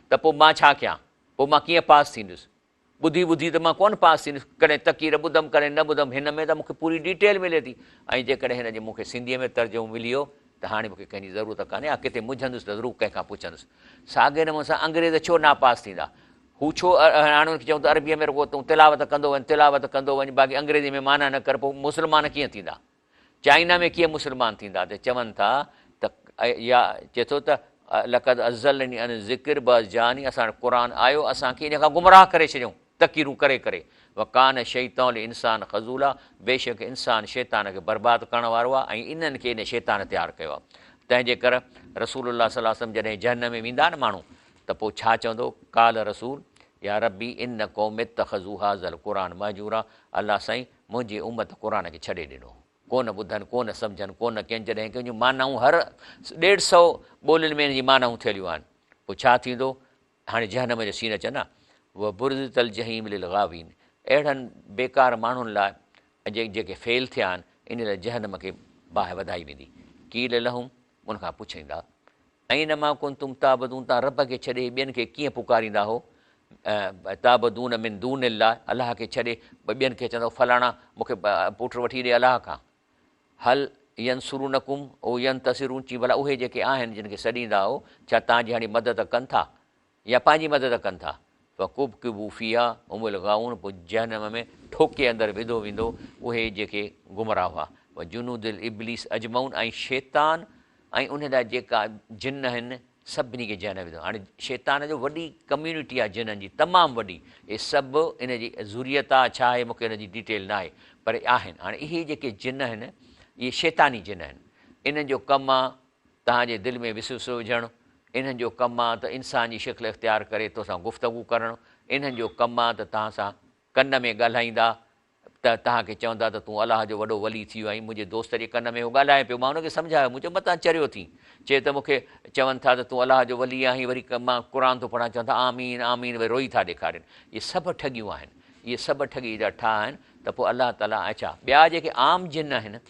ته پوء مان ڇا ڪيان پوء مان ڪيئن پاس ٿيندس ٻڌي ٻڌي ته مان ڪونه پاس ٿيندس، ڪڏهن تقرير ٻڌم ڪڏهن نه ٻڌم، هن ۾ ته مون کي پوري ڊيٽيل ملي ٿي ۽ جيڪڏهن هن جي مون کي سنڌيء ۾ ترجمو ملي ويو ته هاڻي مون کي ڪنهن جي ضرورت ڪانهي، آء ڪٿي منجهندس ته ضرور ڪنهن کان پڇندس. ساڳئي نموني سان انگريز ڇو ناپاس ٿيندا؟ هو ڇو هاڻي انهن کي چئون ته عربيء ۾ رڳو تون تلاوت ڪندو وڃ، تلاوت ڪندو وڃ، باقي انگريزيء ۾ معنيٰ نه ڪر، پوء مسلمان ڪيئن ٿيندا؟ چائنا ۾ ڪيئن مسلمان ٿيندا ته چون ٿا ته يا چئي ٿو ته لقد اضلني عن الذڪر بعد اذ جاءني اسان وٽ قرآن آيو اسان کي ان کان گمراهه ڪري ڇڏيائون تقريرون ڪري ڪري وڪان الشيطان للانسان خذولا بيشڪ انسان شيطان کي برباد ڪرڻ وارو آهي ۽ انهن کي ان شيطان تيار ڪيو آهي تنهن جي ڪر رسول الله صلي الله عليه وسلم جڏهن جهنم ۾ ويندا نه ماڻهو ته پوء ڇا چوندو قال رسول يا ربي ان قومي اتخذوا هذا القرآن مهجورا الله سائين منهنجي امت قرآن کي ڇڏي ڏنو. ڪونه ٻڌن، ڪونه سمجهن، ڪونه ڪين، جڏهن ڪه ان جون معنائون هر ڏيڍ سئو ٻولين ۾ ان جي معنائون ٿيليون آهن. پوء ڇا ٿيندو؟ هاڻي جهنم جو سين اچن ها. وبرزت الجحيم للغاوين اهڙن بيڪار ماڻهن لاء جيڪي فيل ٿيا آهن، ان لاء جهنم کي باهه وڌائي ويندي. قيل لهم ان کان پڇيندا، اين ما ڪنتم تعبدون توهان رب کي ڇڏي ٻين کي ڪيئن پڪاريندا هو؟ تعبدون من دون الله الله کي ڇڏي ٻين کي چوندا هو فلاڻا مون کي پٽ وٺي ڏي الله کان. هل ينصرونڪم او ينتصرون چي ڀلا اهي جيڪي آهن جن کي سڏيندا هو ڇا توهان جي هاڻي مدد ڪن ٿا يا پنهنجي مدد ڪن ٿا؟ فڪبڪبوا فيها هم الغاوون پوء جهنم ۾ ٺوڪي اندر وڌو ويندو اهي جيڪي گمراهه هئا. وجنود الابليس اجمعون ۽ شيطان ۽ ان لاء جيڪا جن آهن سڀني کي جهنم وڌو. هاڻي شيطان جو وڏي ڪميونٽي آهي جنن جي تمام وڏي اهي سڀ ان جي ذريت آهي ڇا آهي مونکي ان جي ڊيٽيل ناهي پر آهن. هاڻي اهي جيڪي جن آهن اهي شيطاني جن آهن انهن جو ڪم آهي توهان جي دل ۾ وسوسو وجهڻ، انهن جو ڪم آ ته انسان جي شڪل اختيار ڪري توسان گفتگو ڪرڻ، انهن جو ڪم آ ته توهان سان ڪن ۾ ڳالهائيندا ته توهان کي چوندا ته تون الله جو وڏو ولي ٿي ويو آهين، منهنجي دوست جي ڪن ۾ اهو ڳالهائي پيو، مان ان کي سمجهايو، مون چيو متان چريو ٿين، چئي ته مون کي چون ٿا ته تون الله جو ولي آهين، وري مان قرآن ٿو پڙهان چون ٿا آمين آمين وري روئي ٿا ڏيکارين، اهي سڀ ٺڳيون آهن، اهي سڀ ٺڳي جا ٺاهه آهن ته پوء الله تعاليٰ اڇا ٻيا جيڪي عام جن آهن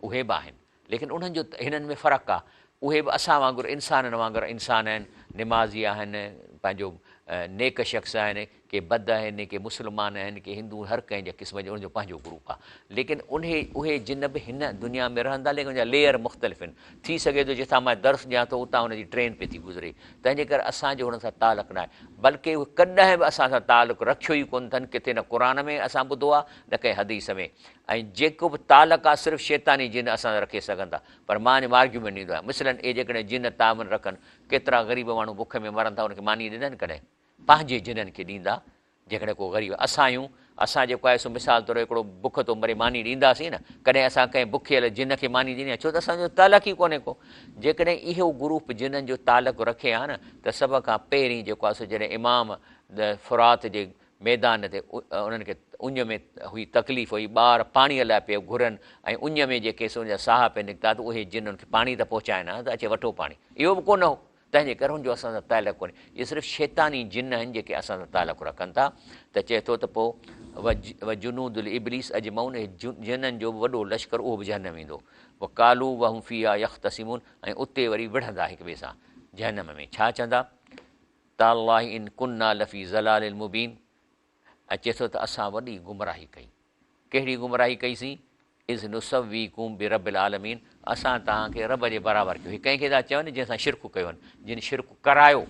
اهي به آهن ليڪن انهن جو هنن ۾ فرق آ اهي به اسان وانگر انسانن وانگر انسان آهن نمازي آهن پنهنجو نيڪ شخص آهن ڪي بد آهن ڪي مسلمان آهن ڪي هندو هر ڪنهن جي قسم جو انهن جو پنهنجو گروپ آ ليڪن انهي اهي جن به هن دنيا ۾ رهن ٿا ليڪن ان جا ليئر مختلف آهن ٿي سگهي ٿو جتان مان درس ڏيان ٿو اتان ان جي ٽرين پئي ٿي گذري تنهن جي ڪري اسان جو انهن سان تعلق ناهي بلڪه اهي ڪڏهن به اسان سان تعلق رکيو ئي ڪونه اٿن ڪٿي نه قرآن ۾ اسان ٻڌو آ نه ڪنهن حديث ۾ ۽ جيڪو به تعلق آ صرف شيطاني جن اسان سان رکي سگهن ٿا پر مان ان ۾ آرگيومينٽ ڏيندو آهيان مثلاً اهي جيڪڏهن جن تعاون رکن ڪيترا غريب ماڻهو بک ۾ مرن ٿا ان کي ماني ڏنن ڪڏهن پنهنجي جنن کي ڏيندا جيڪڏهن ڪو غريب اسان آهيون اسان جيڪو آهي سو مثال طور هڪڙو بک ٿو مري ماني ڏينداسين نه ڪڏهن اسان ڪنهن بکيل جن کي ماني ڏني آهي ڇو ته اسان جو تعلق ئي ڪونهي ڪو جيڪڏهن اهو گروپ جنن جو تعلق رکي ها نه ته سڀ کان پهرين جيڪو آهي سو جڏهن امام فرات جي ميدان تي انهن کي اڃ ۾ هئي تڪليف هئي، ٻار پاڻيء لاء پيا گهرن ۽ اڃ ۾ جيڪي سو ان جا ساهه پئي نڪتا ته اهي جن انهن کي پاڻي ته پهچائن ها ته اچي وٺو پاڻي. اهو به ڪونه هو. تنهن جي ڪري هن جو اسان سان تعلق ڪونهي. اهي صرف شيطاني جن آهن جيڪي اسان سان تعلق رکن ٿا ته چئي ٿو ته پوء وجنود الابليس اجمعون اهي جنن جو به وڏو لشڪر اهو به جهنم ويندو. وقالوا وهم فيها يختصمون ۽ اتي وري وڙهندا هڪ ٻئي سان جهنم ۾ ڇا چوندا تالله ان ڪنا لفي ضلال مبين ۽ چئي ٿو ته اسان وڏي گمراهي ڪئي. ڪهڙي گمراهي ڪئي سين؟ اذ نسويڪم برب العالمين اسان توهان کي رب جي برابر ڪيو. هي ڪنهن کي ٿا چون؟ جنهن سان شرڪ ڪيو هن، جن شرڪ ڪرايو.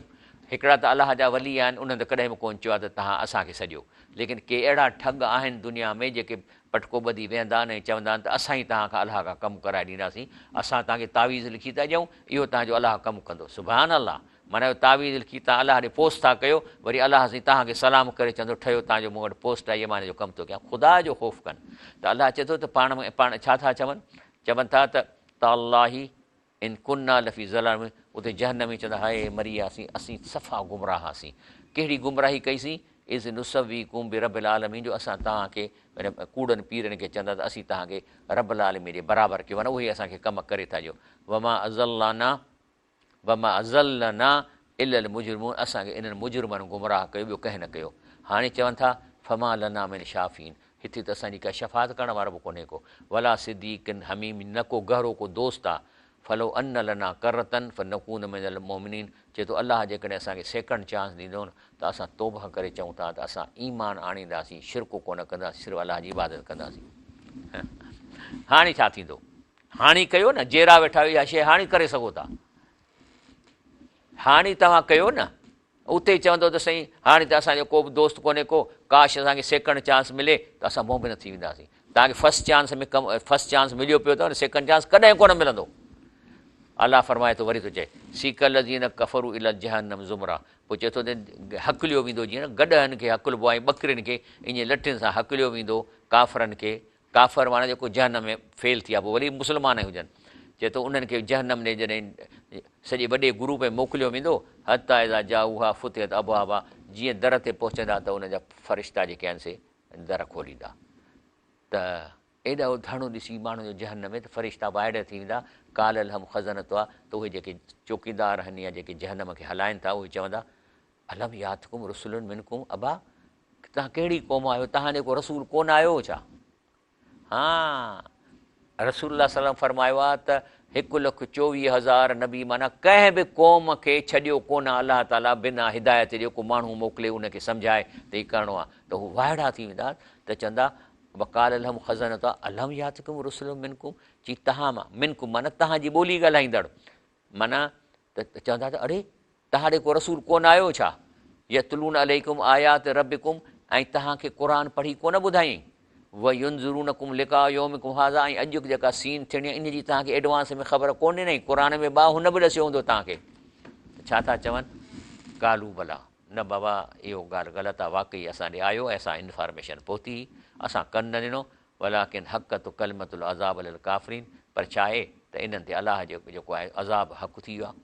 هڪڙا ته الله جا ولي آهن، انهن ته ڪڏهن به ڪونه چيو آهي ته توهان اسان کي سڏيو. ليڪن ڪي اهڙا ٺڳ آهن دنيا ۾ جيڪي پٽڪو ٻڌي ويهندا آهن ۽ چوندا آهن ته اسان ئي توهان کان الله کان ڪم ڪرائي ڏينداسين، اسان توهان کي تعويذ لکي ٿا ڏيون، اهو توهان جو الله ڪم ڪندو. سبحان الله! معنيٰ اهو تعويذ لکي توهان الله ڏي پوسٽ ٿا ڪيو، وري الله سائين توهان کي سلام ڪري چوندو ٺهيو توهان جو مون وٽ پوسٽ آئي مان هن جو ڪم ٿو ڪيان. خدا جو خوف ڪن ته الله چئي ٿو ته پاڻ ۾ پاڻ ڇا ٿا چون؟ چون ٿا ته تالله ان ڪنا لفي ضلال مبين اتي جهنمي چوندا هاء مري وياسين اسين صفا گمراهه هئاسين. ڪهڙي گمراهي ڪئي سين؟ اذ نسويڪم برب العالمين جو اسان توهان کي ڪوڙن پيرن کي چوندا ته اسين توهان کي رب العالمين جي برابر ڪيو معنيٰ اهي اسان کي ڪم ڪري ٿا ڏيو. وما اضلانا وما اضلنا الا المجرمون اسان کي انهن مجرمن گمراهه ڪيو ٻيو ڪنهن نه ڪيو. هاڻي چون ٿا فما لنا من شافعين هتي ته اسان جي ڪا شفاعت ڪرڻ وارو به ڪونهي ڪو ولا صديق حميم نه ڪو گهرو ڪو دوست آ فلو ان لنا ڪرة فنڪون من المومنين چئي ٿو الله جيڪڏهن اسان کي سيڪنڊ چانس ڏيندو نه ته اسان توبه ڪري چئون ٿا ته اسان ايمان آڻينداسين شرڪ ڪونه ڪنداسين صرف الله جي عبادت ڪنداسين هاڻي ڇا ٿيندو؟ هاڻي ڪيو نه، جيرا ويٺا آهيو اها شيء هاڻي ڪري سگهو ٿا. هاڻي توهان ڪيو نه، اتي چوندو ته سائين هاڻي ته اسان جو ڪو به دوست ڪونهي ڪو، ڪاش اسان کي سيڪنڊ چانس ملي ته اسان مؤمن ٿي وينداسين. توهان کي فرسٽ چانس ۾ ڪم فرسٽ چانس مليو پيو اٿو نه، سيڪنڊ چانس ڪڏهن ڪونه ملندو. الله فرمائي ٿو وري ٿو چئي سيق الذين ڪفروا الي جهنم زمرا پوء چئي ٿو ته هڪليو ويندو جيئن گڏهن کي هڪلبو آهي ٻڪرين کي ائين لٺين سان هڪليو ويندو ڪافرن کي ڪافر معنيٰ جيڪو جهنم ۾ فيل ٿي ويا پوء ڀلي مسلمان ئي هجن چئي ٿو انهن کي جهنم ڏي جڏهن سڄي وڏي گروپ ۾ موڪليو ويندو حتيٰ اذا جاءوها فتحت ابوابها جيئن در تي پهچندا ته انهن جا فرشتا جيڪي آهن سي در کوليندا ته ايڏو ڌڻ ڏسي ماڻهن جو جهنم ۾ ته فرشتا وائڙا ٿي ويندا قال لهم خزنتها ته اهي جيڪي چوڪيدار آهن يا جيڪي جهنم کي هلائن ٿا اهي چوندا الم ياتڪم رسل منڪم ابا توهان ڪهڙي قوم آهيو توهان ڏي ڪو رسول ڪونه آيو هو ڇا؟ ها رسول الله صلي الله فرمايو آهي ته 1,24,000 نبي معنيٰ ڪنهن به قوم کي ڇڏيو ڪونه الله تعاليٰ بنا هدايت جي ڪو ماڻهو موڪلي ان کي سمجهائي ته هي ڪرڻو آهي ته هو وائڙا ٿي ويندا ته چوندا وقال لهم خزنتها الم ياتڪم رسل منڪم چي توهان مان منڪم معنيٰ توهان جي ٻولي ڳالهائيندڙ معنيٰ ته چوندا ته اڙي توهان ڏي ڪو رسول ڪونه آيو ڇا؟ يتلون عليڪم آيات ربڪم ۽ توهان کي قرآن پڙهي ڪونه ٻڌايائين؟ وينذرونڪم لقاء يومڪم هذا ۽ اڄ جيڪا سين ٿيڻي آهي ان جي توهان کي ايڊوانس ۾ خبر ڪونه ڏنائين؟ قرآن ۾ ٻا هن به ڏسيو هوندو توهان کي ته ڇا ٿا چون؟ قالوا بليٰ نه بابا اهو ڳالهه غلط آهي واقعي اسان ڏي آيو ۽ اسان انفارميشن پهتي هئي اسان ڪن نه ڏنو ولڪن حقت ڪلمة العذاب علي الڪافرين پر ڇا آهي ته انهن تي الله جو جيڪو آهي عذاب حق ٿي ويو آهي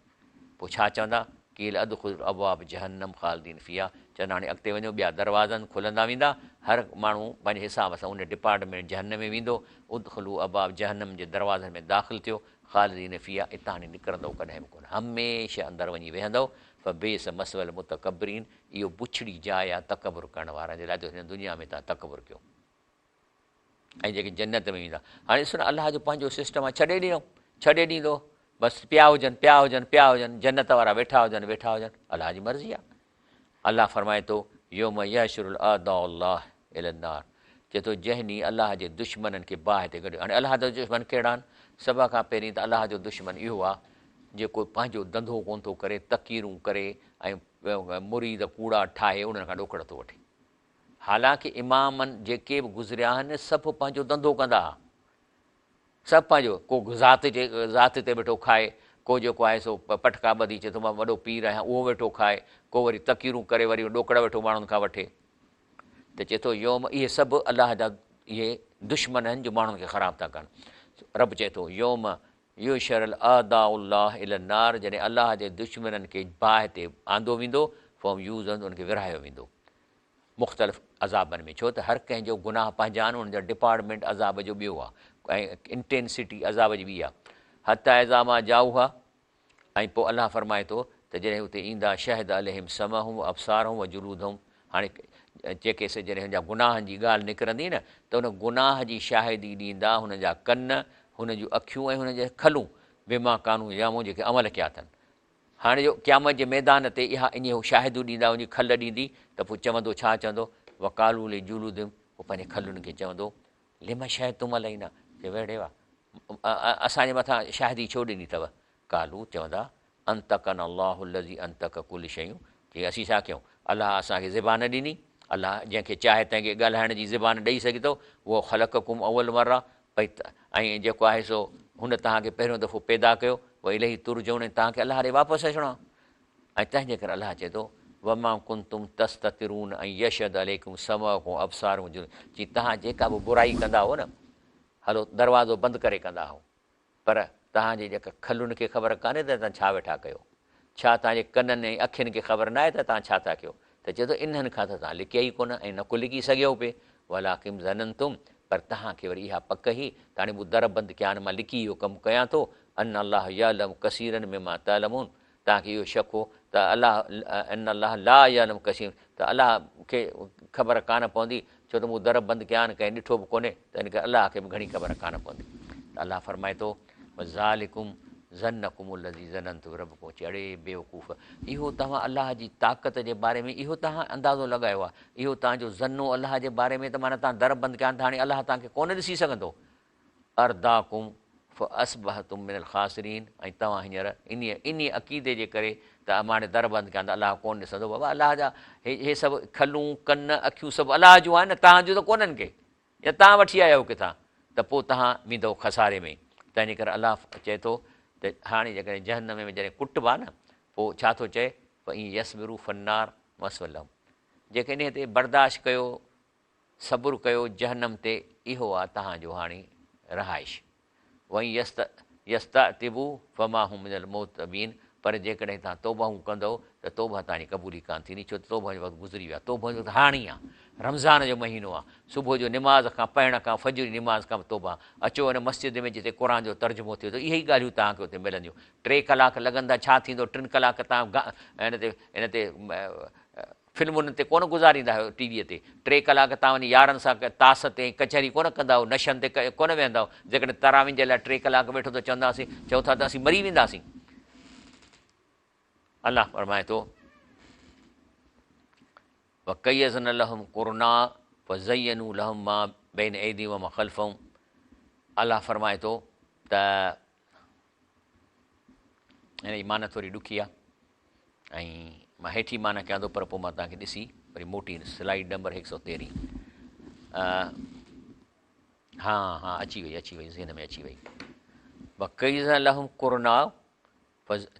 پوء ڇا چوندا قيل ادخلوا ابواب جهنم خالدين فيها چوندا هاڻي اڳتي وڃو ٻيا دروازا کلندا ويندا هر ماڻهو پنهنجي حساب سان ان ڊپارٽمينٽ جهنم ۾ ويندو ادخلوا ابواب جهنم جي دروازن ۾ داخل ٿيو خالدين فيها اتان هاڻي نڪرندؤ ڪڏهن به ڪونه هميشه اندر وڃي ويهندؤ فبئس مثوي المتڪبرين اهو بڇڙي جاء آهي تڪبر ڪرڻ وارن جي لاء جو هن دنيا ۾ توهان تڪبر ڪيو. ۽ جيڪي جنت ۾ ويندا. هاڻي ڏسو نه الله جو پنهنجو سسٽم آهي ڇڏي ڏينو ڇڏي ڏيندو بس پيا هجن پيا هجن پيا هجن جنت وارا ويٺا هجن ويٺا هجن الله جي مرضي آهي. الله فرمائي ٿو يوم يحشر الاعداء الله الي النار چئي ٿو جنهن ڏينهن الله جي دشمنن کي باهه تي گڏيو. هاڻي الله جا دشمن ڪهڙا آهن؟ سڀ کان پهرين ته الله جو دشمن اهو آهي جيڪو پنهنجو ڌنڌو ڪونه ٿو ڪري تقريرون ڪري ۽ مريد ڪوڙا ٺاهي انهن کان ڏوڪڙ ٿو وٺي. حالانڪ امامن جيڪي به گذريا آهن سڀ پنهنجو ڌنڌو ڪندا ها. سڀ پنهنجو، ڪو ذات جي ذات تي ويٺو کائي، ڪو جيڪو آهي سو پٽڪا ٻڌي چئي ٿو مان وڏو پير آهيان اهو ويٺو کائي، ڪو وري تقريرون ڪري وري ڏوڪڙ ويٺو ماڻهن کان وٺي. ته چئي ٿو يوم اهي سڀ الله جا اهي دشمن آهن جو ماڻهن کي خراب ٿا ڪن. رب چئي ٿو يوم يحشر الاعداء الله الي النار جڏهن الله جي دشمنن کي باهه تي آندو ويندو فهم يوزعون انهن کي ورهايو ويندو. مختلف عذابن ۾ ڇو ته هر ڪنهن جو گناهه پنهنجا آهن انهن جا ڊپارٽمينٽ عذاب جو ٻيو آهي ۽ انٽينسٽي عذاب جي ٻي آهي حتيٰ اذا ما جاءوها ۽ پوء الله فرمائي ٿو ته ته جڏهن اتي ايندا شهد عليهم سمعهم و ابصارهم و جلودهم هاڻي جيڪي سي جڏهن هن جا گناهن جي ڳالهه نڪرندي نه ته ان گناهه جي شاهدي ڏيندا هن جا ڪن، هن جون اکيون ۽ هن جون کلون بما ڪانوا يعملون جيڪي عمل ڪيا اٿن. هاڻي جو قيامت جي ميدان تي اها انهي هو شاهديون ڏيندا ان جي کل ڏيندي ته پوء چوندو ڇا چوندو وقالوا لجلودهم پوء پنهنجي کلن کي چوندو لم شهدتم علينا چي ويڙهي وا اسان جي مٿان شاهدي ڇو ڏني اٿو قالوا چوندا انطقنا الله الذي انطق ڪل شيء چي اسين ڇا ڪيون الله اسان کي زبان ڏني الله جنهن کي چاهي تنهن کي ڳالهائڻ جي زبان ڏئي سگهي ٿو وهو خلقڪم اول مره ڀئي ۽ جيڪو آهي سو هن توهان کي پهريون دفعو پيدا ڪيو واليه ترجعون ۽ توهان کي الله ڏي واپس اچڻو آهي ۽ تنهن جي ڪري الله چئي ٿو وما ڪنتم تستترون ان يشهد عليڪم سمعڪم وابصارڪم وجلودڪم چي توهان جيڪا به برائي ڪندا هئو نه هلو دروازو بند ڪري ڪندا هئو پر توهان جي جيڪا کلن کي خبر ڪانهي ته توهان ڇا ويٺا ڪيو؟ ڇا توهان جي ڪنن ۽ اکين کي خبر ناهي ته توهان ڇا ٿا ڪيو؟ ته چئي ٿو انهن کان ته توهان لڪيا ئي ڪونه ۽ نه ڪو لڪي سگهيو پئي. ولڪن ظننتم پر توهان کي وري اها پڪ هئي ته هاڻي مون در بند ڪيا آهن مان لڪي اهو ڪم ڪيان ٿو ان الله يعلم ڪثيرا مما تعلمون توهان کي اهو شڪ هو ته الله ان الله لا يعلم ڪثيرا ته الله کي خبر ڪانه پوندي ڇو ته مون در بند ڪيا آهن ڪنهن ڏٺو به ڪونهي ته ان ڪري الله کي به گهڻي خبر ڪانه پوندي ته الله فرمائي ٿو وذالڪم ظنڪم الذي ظننتم بربڪم چي اڙي بيوقوف اهو توهان الله جي طاقت جي باري ۾ اهو توهان اندازو لڳايو آهي اهو توهان جو ظن هو الله جي باري ۾ ته معنيٰ توهان در بند ڪيا آهن ته هاڻي الله توهان کي ڪونه ڏسي سگهندو ارداڪم فاصبحتم من الخاسرين ۽ توهان هينئر انهيء انهيء عقيدي جي ڪري ته مان هاڻي در بند ڪيان ته الله ڪونه ڏسندو بابا الله جا هي هي سڀ کلون ڪن اکيون سڀ الله جون آهن نه توهان جون ته ڪونهن ڪي يا توهان وٺي آيا آهيو ڪٿان ته پوء توهان ويندؤ خساري ۾ تنهن جي ڪري الله چئي ٿو ته هاڻي جيڪڏهن جهنم ۾ جڏهن ڪٽبا نه پوء ڇا ٿو چئي فان يصبروا فالنار مثوي لهم جيڪي انهيء تي برداشت ڪيو صبر ڪيو جهنم تي اهو آ توهان جو هاڻي رهائش. وان يستعتبوا فما هم من المعتبين پر جيڪڏهن توهان توبهون ڪندؤ ته توبهه توهان جي قبول ئي ڪانه ٿيندي ڇو ته توبهه جو وقت گذري ويو آهي توبهه جو وقت هاڻي آ رمضان جو مهينو آ صبح جو نماز کان پڙهڻ کان فجر جي نماز کان به توبهه اچو ان مسجد ۾ جتي قرآن جو ترجمو ٿئي ٿو اهي ئي ڳالهيون توهان کي اتي ملنديون ٽي ڪلاڪ لڳندا ڇا ٿيندو ٽن ڪلاڪ توهان ان تي ان تي فلمن تي ڪونه گذاريندا آهيو ٽي ويء تي ٽي ڪلاڪ توهان وڃي يارن سان تاس تي ۽ ڪچهري ڪونه ڪندا آهيو نشن تي ڪونه ويهندا آهيو جيڪڏهن تراوين جي لاء ٽي ڪلاڪ ويٺو ته چونداسين چئو ٿا ته اسين مري وينداسين الله فرمائي ٿو وقيضنا لهم قرناء فزينوا لهم ما بين ايديهم وما خلفهم الله فرمائي ٿو ته هن جي معنيٰ ٿوري ڏکي آهي ۽ مان هيٺ ئي معنيٰ ڪيان ٿو پر پوء مان توهان کي ڏسي وري موٽي ايندس سلائيڊ نمبر هڪ سؤ تيرهين ها ها اچي وئي اچي وئي ذهن ۾ اچي وئي وقيضنا لهم قرناء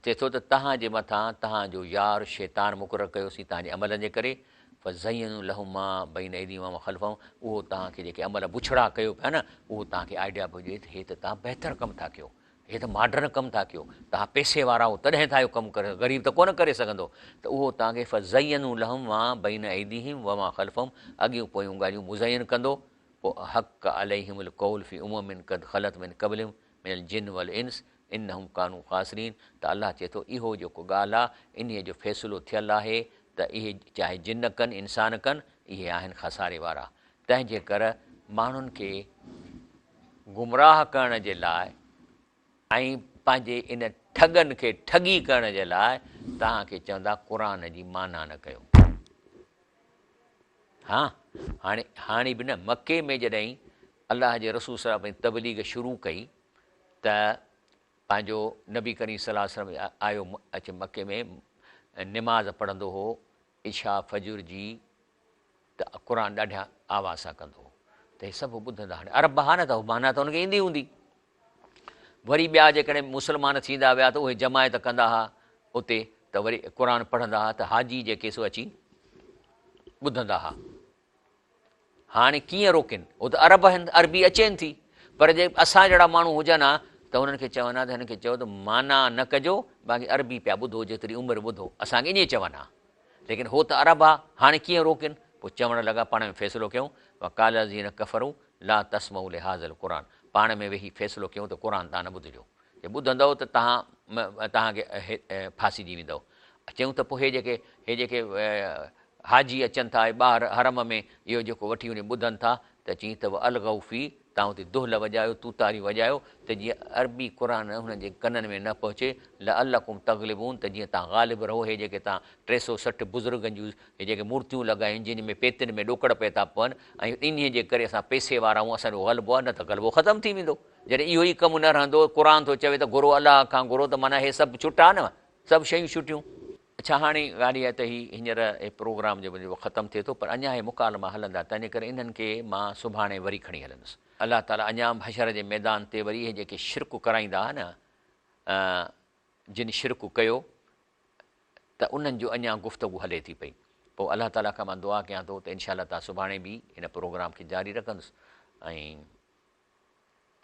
چئي ٿو ته توهان جي مٿان توهان جو يار شيطان مقرر ڪيوسين توهان جي عملن جي ڪري فزينوا لهم ما بين ايديهم وما خلفهم اهو توهان کي جيڪي عمل بڇڙا ڪيو پيا نه اهو توهان کي آئيڊيا پيو ڏئي ته هي ته توهان بهتر ڪم ٿا ڪيو هي ته ماڊرن ڪم ٿا ڪيو توهان پئسي وارا آهيو تڏهن ٿا اهو ڪم ڪري غريب ته ڪونه ڪري سگهندو ته اهو توهان کي فزينوا لهم ما بين ايديهم وما خلفهم اڳيون پويون ڳالهيون مزين ڪندو پوء حق عليهم القول في امم قد خلت من قبلهم من الجن والانس انهم ڪانوا خاسرين ته الله چئي ٿو اهو جيڪو ڳالهه آهي انهيء جو فيصلو ٿيل آهي ته اهي چاهي جن ڪن انسان ڪن اهي آهن خساري وارا تنهن جي ڪر ماڻهن کي گمراهه ڪرڻ جي لاء ۽ پنهنجي ان ٺڳن کي ٺڳي ڪرڻ جي لاء توهان کي چوندا قرآن جي معنيٰ نه ڪيو. ها هاڻي هاڻي به نه مڪي ۾ جڏهن الله جي رسول صلي الله عليه وسلم تبليغ شروع ڪئي ته پنهنجو نبي ڪريم صلي الله عليه وسلم آيو اچي مڪي ۾ نماز پڙهندو هو عشاء فجر جي ته قرآن ڏاڍي آواز سان ڪندو هو ته هي سڀ ٻڌندا هاڻي عرب ها نه ته معنيٰ ته هن کي ايندي هوندي وري ٻيا جيڪڏهن مسلمان ٿيندا ويا ته اهي جماعت ڪندا ها اتي ته وري قرآن پڙهندا ها ته حاجي جيڪي سو اچي ٻڌندا ها هاڻي ڪيئن روڪين هو ته عرب آهن عربي اچين ٿي پر جي اسان جهڙا ماڻهو هجن ها ته هنن کي چون ها ته هنن کي چئو ته معنيٰ نه ڪجو باقي عربي پيا ٻڌو جيتري عمر ٻڌو اسان کي ائين چون ها ليڪن هو ته عرب ها هاڻي ڪيئن روڪين پوء چوڻ لڳا پاڻ ۾ فيصلو ڪيون وقال الذين ڪفروا لا تسمعوا لهذا القرآن پاڻ ۾ ويهي فيصلو ڪيون ته قرآن توهان نه ٻڌجو جي ٻڌندؤ ته توهان توهان کي ڦاسيجي ويندؤ. چيون ته پوء هي جيڪي هي جيڪي حاجي اچن ٿا ٻاهر حرم ۾ اهو جيڪو وٺي وڃي ٻڌن ٿا ته چيائين ته والغوا في توهان اتي دهل وڄايو توتاريون وڄايو ته جيئن عربي قرآن هنن جي ڪنن ۾ نه پهچي لعلڪم تغلبون ته جيئن توهان غالب رهو هي جيڪي توهان 360 بزرگن جون هي جيڪي مورتيون لڳايون جن ۾ پيتين ۾ ڏوڪڙ پئي ٿا پون ۽ انهيء جي ڪري اسان پئسي وارا آهيون اسان جو غلبو آهي نه ته غلبو ختم ٿي ويندو جڏهن اهو ئي ڪم نه رهندو قرآن ٿو چوي ته گهرو الله کان گهرو ته معنيٰ هي سڀ ڇٽا نه سڀ شيون ڇٽيون. اڇا هاڻي ڳالهه اها آهي ته هي هينئر هي پروگرام جيڪو جيڪو ختم ٿئي ٿو پر اڃا هي مڪالما هلندا تنهنجي ڪري انهن کي مان سڀاڻي وري کڻي هلندس. الله تعالي اڃا به حشر جي ميدان تي وري اهي جيڪي شرڪ ڪرائيندا ها نه جن شرڪ ڪيو ته انهن جو اڃا گفتگو هلي ٿي پئي پوء الله تعالي کان مان دعا ڪيان ٿو ته انشاء الله تعالي سڀاڻي به هن پروگرام کي جاري رکندس ۽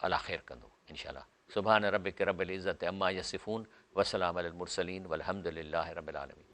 الله خير ڪندو انشاء الله سبحان ربک رب العزت عما يصفون وسلام علي المرسلين والحمد لله رب العالمين.